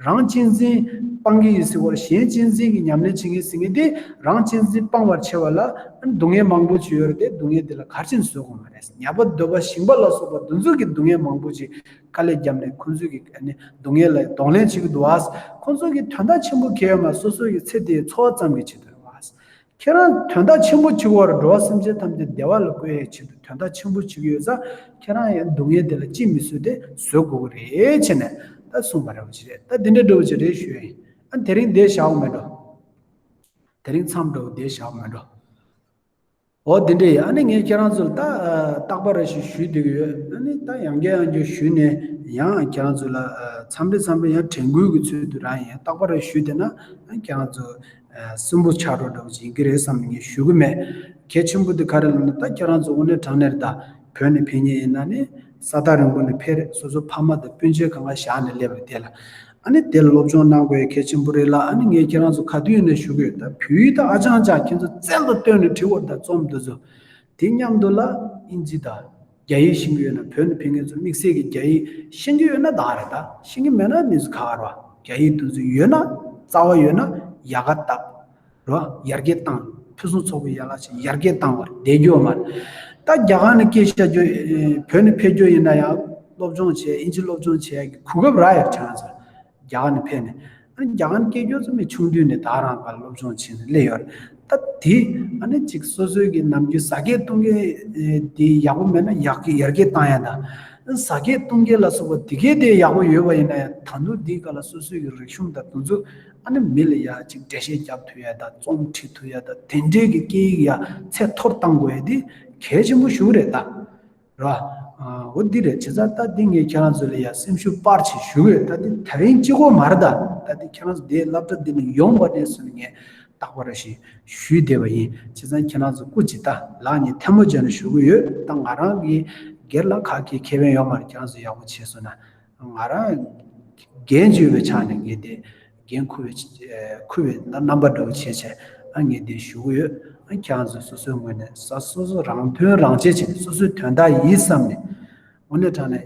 རང་གཅེས་འཛིན་སྤང་གི་ཡིན་ཟེར་བ། གཞན་གཅེས་འཛིན་གྱི་ཉམས་ལེན་བྱེད་ཀྱི་ཡིན་ཟེར་མཁན་དེ་རང་གཅེས་འཛིན་སྤང་བར་བྱེད་པ་ལ་སྡུག་བསྔལ་མང་པོ་ཅིག་ཡོད་རེད་དེ། སྡུག་བསྔལ་དེ་ལ་ག་རེ་བྱས་ནས་བཟོད་དགོས་མ་རེད། ཉ་པ་གདོལ་པ་ཞིང་པ་ལ་སོགས་པ་འདི་ཚོ་གིས་སྡུག་བསྔལ་མང་པོ་ཅིག་དཀའ་ལས་བརྒྱབ་ནས་ཁོང་ཚོ་གི་ཨ་ནི་སྡུག་བསྔལ་ལ་གདོང་ལེན་བྱེད་ཀྱི་འདུག་བ། ཁོང་ཚོ་གིས་དོན་དག་ཆེན་པོ་གང་ཡང་མ། སོ་སོ་ཡི་ཚེ་འདིའི་འཚོ་བ་ཙམ་གྱི་ཆེད་དུ་རེད་བ། ཁྱེད་རང་དོན་དག་ཆེན་པོ་བྱེད་དགོས་རེད། འགྲོ་བ་སེམས་ཅན་ཐམས་ཅད་བདེ་བ་ལ་བཀོད་ཡའི་ཆེད་དུ་དོན་དག་ཆེན་པོ་བྱེད་ཀྱི་ཡོད་ཙང་། ཁྱེད་རང་ཡང་སྡུག་བསྔལ་དེ་ལ་ཅི་མི་བཟོད་དེ་བཟོད་དགོས་ཀྱི་རེད་བྱས་ནས་ད་གསུངས་པ་རེད་བ་ཅི་རེད། ད་འདི་འདྲ་འདྲ་བོ་ཅིག་རེད་ཞུ་ཡ་ཡིན། ཨ་དེ་རིང་འདིར་བཞག་དགོས་མེད་འགྲོ། དེ་རིང་མཚམས་འདྲ་བོ་འདིར་བཞག་དགོས་མེད་འགྲོ། འོ་འདི་འདྲ་ཡིན། ཨ་ནི་ངས་ཁྱེད་རང་ཚོ་ལ་ད་རྟག་པ་རེ་ཞིག་ཞུས་བསྡད་ཀྱི་ཡོད། ཨ་ནི་ད་ཡང་བསྐྱར་ཡང་བསྐྱར་ཞུས་ནས་ཡང་ཁྱེད་རང་ཚོ་ལ་མཚམས་རེ་མཚམས་རེ་ཡང་དྲན་སྐུལ་གྱི་ཚུལ་དུ་རང་ཡིན། རྟག་པ་རེ་ཞུས་བསྡད་ན་ཨ་ཁྱེད་རང་ཚོ་སུན་པོ་ཆགས་འགྲོ་འདྲ་བོ་ཅིག་ཡིན་གྱི་རེད་བསམ་ནས་ངས་ཞུ་གི་མེད། གལ་ཆེན་པོ་དེ་ག་རེ་ལབ་ན། ད་ཁྱེད་རང་ཚོ་དངོས་གནས་དྲང་གནས་རེད། ད་བོད་ནས་ཕེབས་མཁན་ཡིན་ན་ནི་ས་ཐག་རིང་པོ་ནས་ཕེབས་རེད། སོ་སོ་ཕ་མ་དང་སྤུན་མཆེད་གང་ག་བཞག་ནས་སླེབས་རེད། དེ་ལ་ཨ་ནི་དེ་ལ་སློབ་སྦྱོང་གནང་དགོས་ཡ་གལ་ཆེན་པོ་རེད་ལ། ཨ་ནི་ངས་ཁྱེད་རང་ཚོ་ག་དུས་ཡིན་ན་ཞུ་གི་ཡོད། ད་བོད་ཡིག་ད་ཨ་ཅང་ཅང་ཁྱེད་ཚོ་རྩལ་དང་བཏོན་ནས་བྲིས་དགོས་རེད། ད་རྩོམ་འདི་ཚོ། དེ་མཉམ་དུ་ལ་དབྱིན་ཇི་དང་རྒྱ་ཡིག་ཤེས་ཀྱི་ཡོད་ན། བོད་ནས་ཕེབས་མཁན་ཚོ་དམིགས་བསལ་གྱི་རྒྱ་ཡིག་ཤེས་ཀྱི་ཡོད་ན་ད་རེད། ད་ཤེས་ཀྱི་མེད་ན་མི་ཚོ་ཁག་ཁག་རེད་བ། རྒྱ་ཡིག་དེ་ཚོ་ཡོད་ན། རྩ་བ་ཡོད་ན་ཡག་ག་བཏབ་རེད་བ། ཡར་རྒྱས་བཏང་། ཕུན་སུམ་ཚོགས་པའི་ཡན་ལག་ཅིག་ཡར་རྒྱས་བཏང་བར་བསྡད་རྒྱུ་མ་རེད། ད་རྒྱ་གར་ནས་སྐད་ཆ་རྒྱུ། བོད་ནས་ཕེབས་རྒྱུ་ཡིན་ན་ཡང་སློབ་སྦྱོང་བྱས། དབྱིན་ཇི་སློབ་སྦྱོང་བྱས་ཀྱི་གོ་སྐབས་རག་ཡོད་ཁྱེད་རང་ཚོ། རྒྱ་གར་ནས་ཕེབས་ནས། ཨ་ནི་རྒྱ་གར་ནས་སྐད་རྒྱུགས་ཚོ་མི་ཆུང་དུས་ནས་ད་རང་ག་སློབ་སྦྱོང་བྱས་ནས་སླེབས་ཡོད་རེད། ད་དེ་ཨ་ནི་ཅིག་སོ་སོའི་གི་ནམ་རྒྱུན་ཟ་སྐད་བཏུང་སྐད་དེ་ཡག་པོ་མེད་ན་ཡག་གི་ཡར་རྒྱས་བཏང་ཡ་དང་། ཟ་སྐད་བཏུང་སྐད་ལ་སོགས་པ་དེ་གས་དེ་ཡག་པོ་ཡོད་པ་ཡིན་ན་ཡང་། ད་དུང་དེའི་སྐབས་ལ་སོ་སོའི་གི་རིག་གཞུང་དང་དེ་ཚོ་ཨ་ནི་མི་ལ་ཡ་ཅིག་འགྲེལ་བཤད་རྒྱབ་ཐུབ་ཡ་དང་། རྩོམ་བྲིས་ཐུབ་ཡ་དང་། དེ་འདྲའི་གི་སྐད་ཡིག་ཡ་ཚད་མཐོར་བཏང་དགོས་ཡ་དེ་གལ་ཆེན་པོ་ཞིག་རེད་ད། ར། འོ་འདི་རེད། བྱས་ཙང་ད་འདི་ངས་ཁྱེད་རང་ཚོ་ལ་ཡ་སེམས་ཤུགས་སྤར་ཆེད་ཞུ་གི་ཡོད། ད་འདི་དེ་རིང་གཅིག་པོ་མ་རེད་ད། ད་འདི་ཁྱེད་རང་ཚོ་འདིའི་སློབ་གྲྭ་འདི་ནས་ཡོང་བ་ནས་བཟུང་ནས་ངས་རྟག་པ་རེ་ཞིག་ཞུས་བསྡད་པ་ཡིན། བྱས་ཙང་ཁྱེད་རང་ཚོ་སྐུ་མཁྱེན། ད་ལག་གཉིས་ཐལ་མོ་སྦྱར་ནས་ཞུ་གི་ཡོད། ད་ང་རང་གི་སྒེར་ལ་ག་གི་ཁེ་ཕན་ཡོད་མ་རེད། ཁྱེད་རང་ཚོ་ཡག་པོ་བྱས་སོང་ན། ང་རང་འགན་ཅིག་ཡོད་པའི་ཆ་ནས་ངས་དེ་འགན་འཁུར་བའི་འཁུར་བའི་རྣམ་པ་འདྲ་བོ་བྱས་བྱས། ཨ་ངས་དེ་ཞུ་གི་ཡོད། ཨ་ཁྱེད་རང་ཚོ་སོ་སོའི་ངོས་ནས་ས་སོ་སོ་རང་དོན་རང་གཅེས་བྱས་ནས་སོ་སོའི་དོན་དག་ཡིན་བསམ་ནས། དངོས་གནས་དྲང་གནས་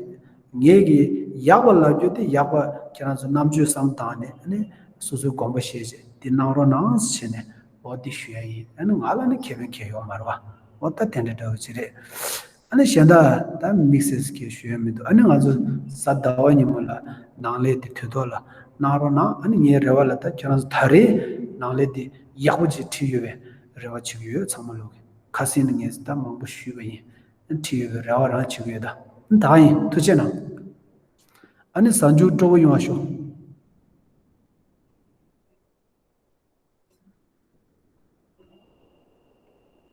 ངས་གི་ཡག་པ་ལབ་རྒྱུ་དེ་ཡག་པ་ཁྱེད་རང་ཚོ་རྣམ་དཔྱོད་བསམ་བཏང་ནས། ཨ་ནི་སོ་སོའི་དགོངས་པ་བཞེས་བྱས་དེ་གནང་རོགས་གནང་བྱས་ནས། འོ་དེ་ཞུ་ཡ་ཡིན། ཨ་ནི་ང་ལ་ནི་ཁེ་ཕན་གང་ཡང་ཡོད་མ་རེད་བ། འོ་ད་དེ་འདྲ་འདྲ་བོ་ཅིག་རེད། ཨ་ནི་གཞན་དག་ད་དམིགས་བསལ་གྱི་ཞུ་ཡ་མི་འདུག་ཨ་ནི་ང་ཚོ་གཟའ་ཟླ་བ་ཉིན་མོ་ལ་ནང་ལས་དེ་དུས་ཐོག་ལ་གནང་རོགས་གནང་། ཨ་ནི་ངའི་རེ་བ་ལ་ད་ཁྱེད་རང་ཚོ་ད་རེས་ནང་ལས་དེ་ཡག་པོ་ཅིག་བྲིས་ཡོད་པའི་རེ་བ་བྱེད་ཀྱི་ཡོད། ཚང་མ་ལོག་གི་ཁ་སང་ནས་ངས་ད་མང་པོ་ཞུས་པ་ཡིན། ཨ་ནི་བྲིས་ཡོད་པའི་རེ་བ་རང་བྱེད་ཀྱི་ཡོད། ད་ཨ་ནི་ད་ཡིན། ཐུགས་རྗེ་གནང་། ཨ་ནི་གཟའ་མཇུག་སྤྲོ་པོ་ཡོང་བ་ཤོག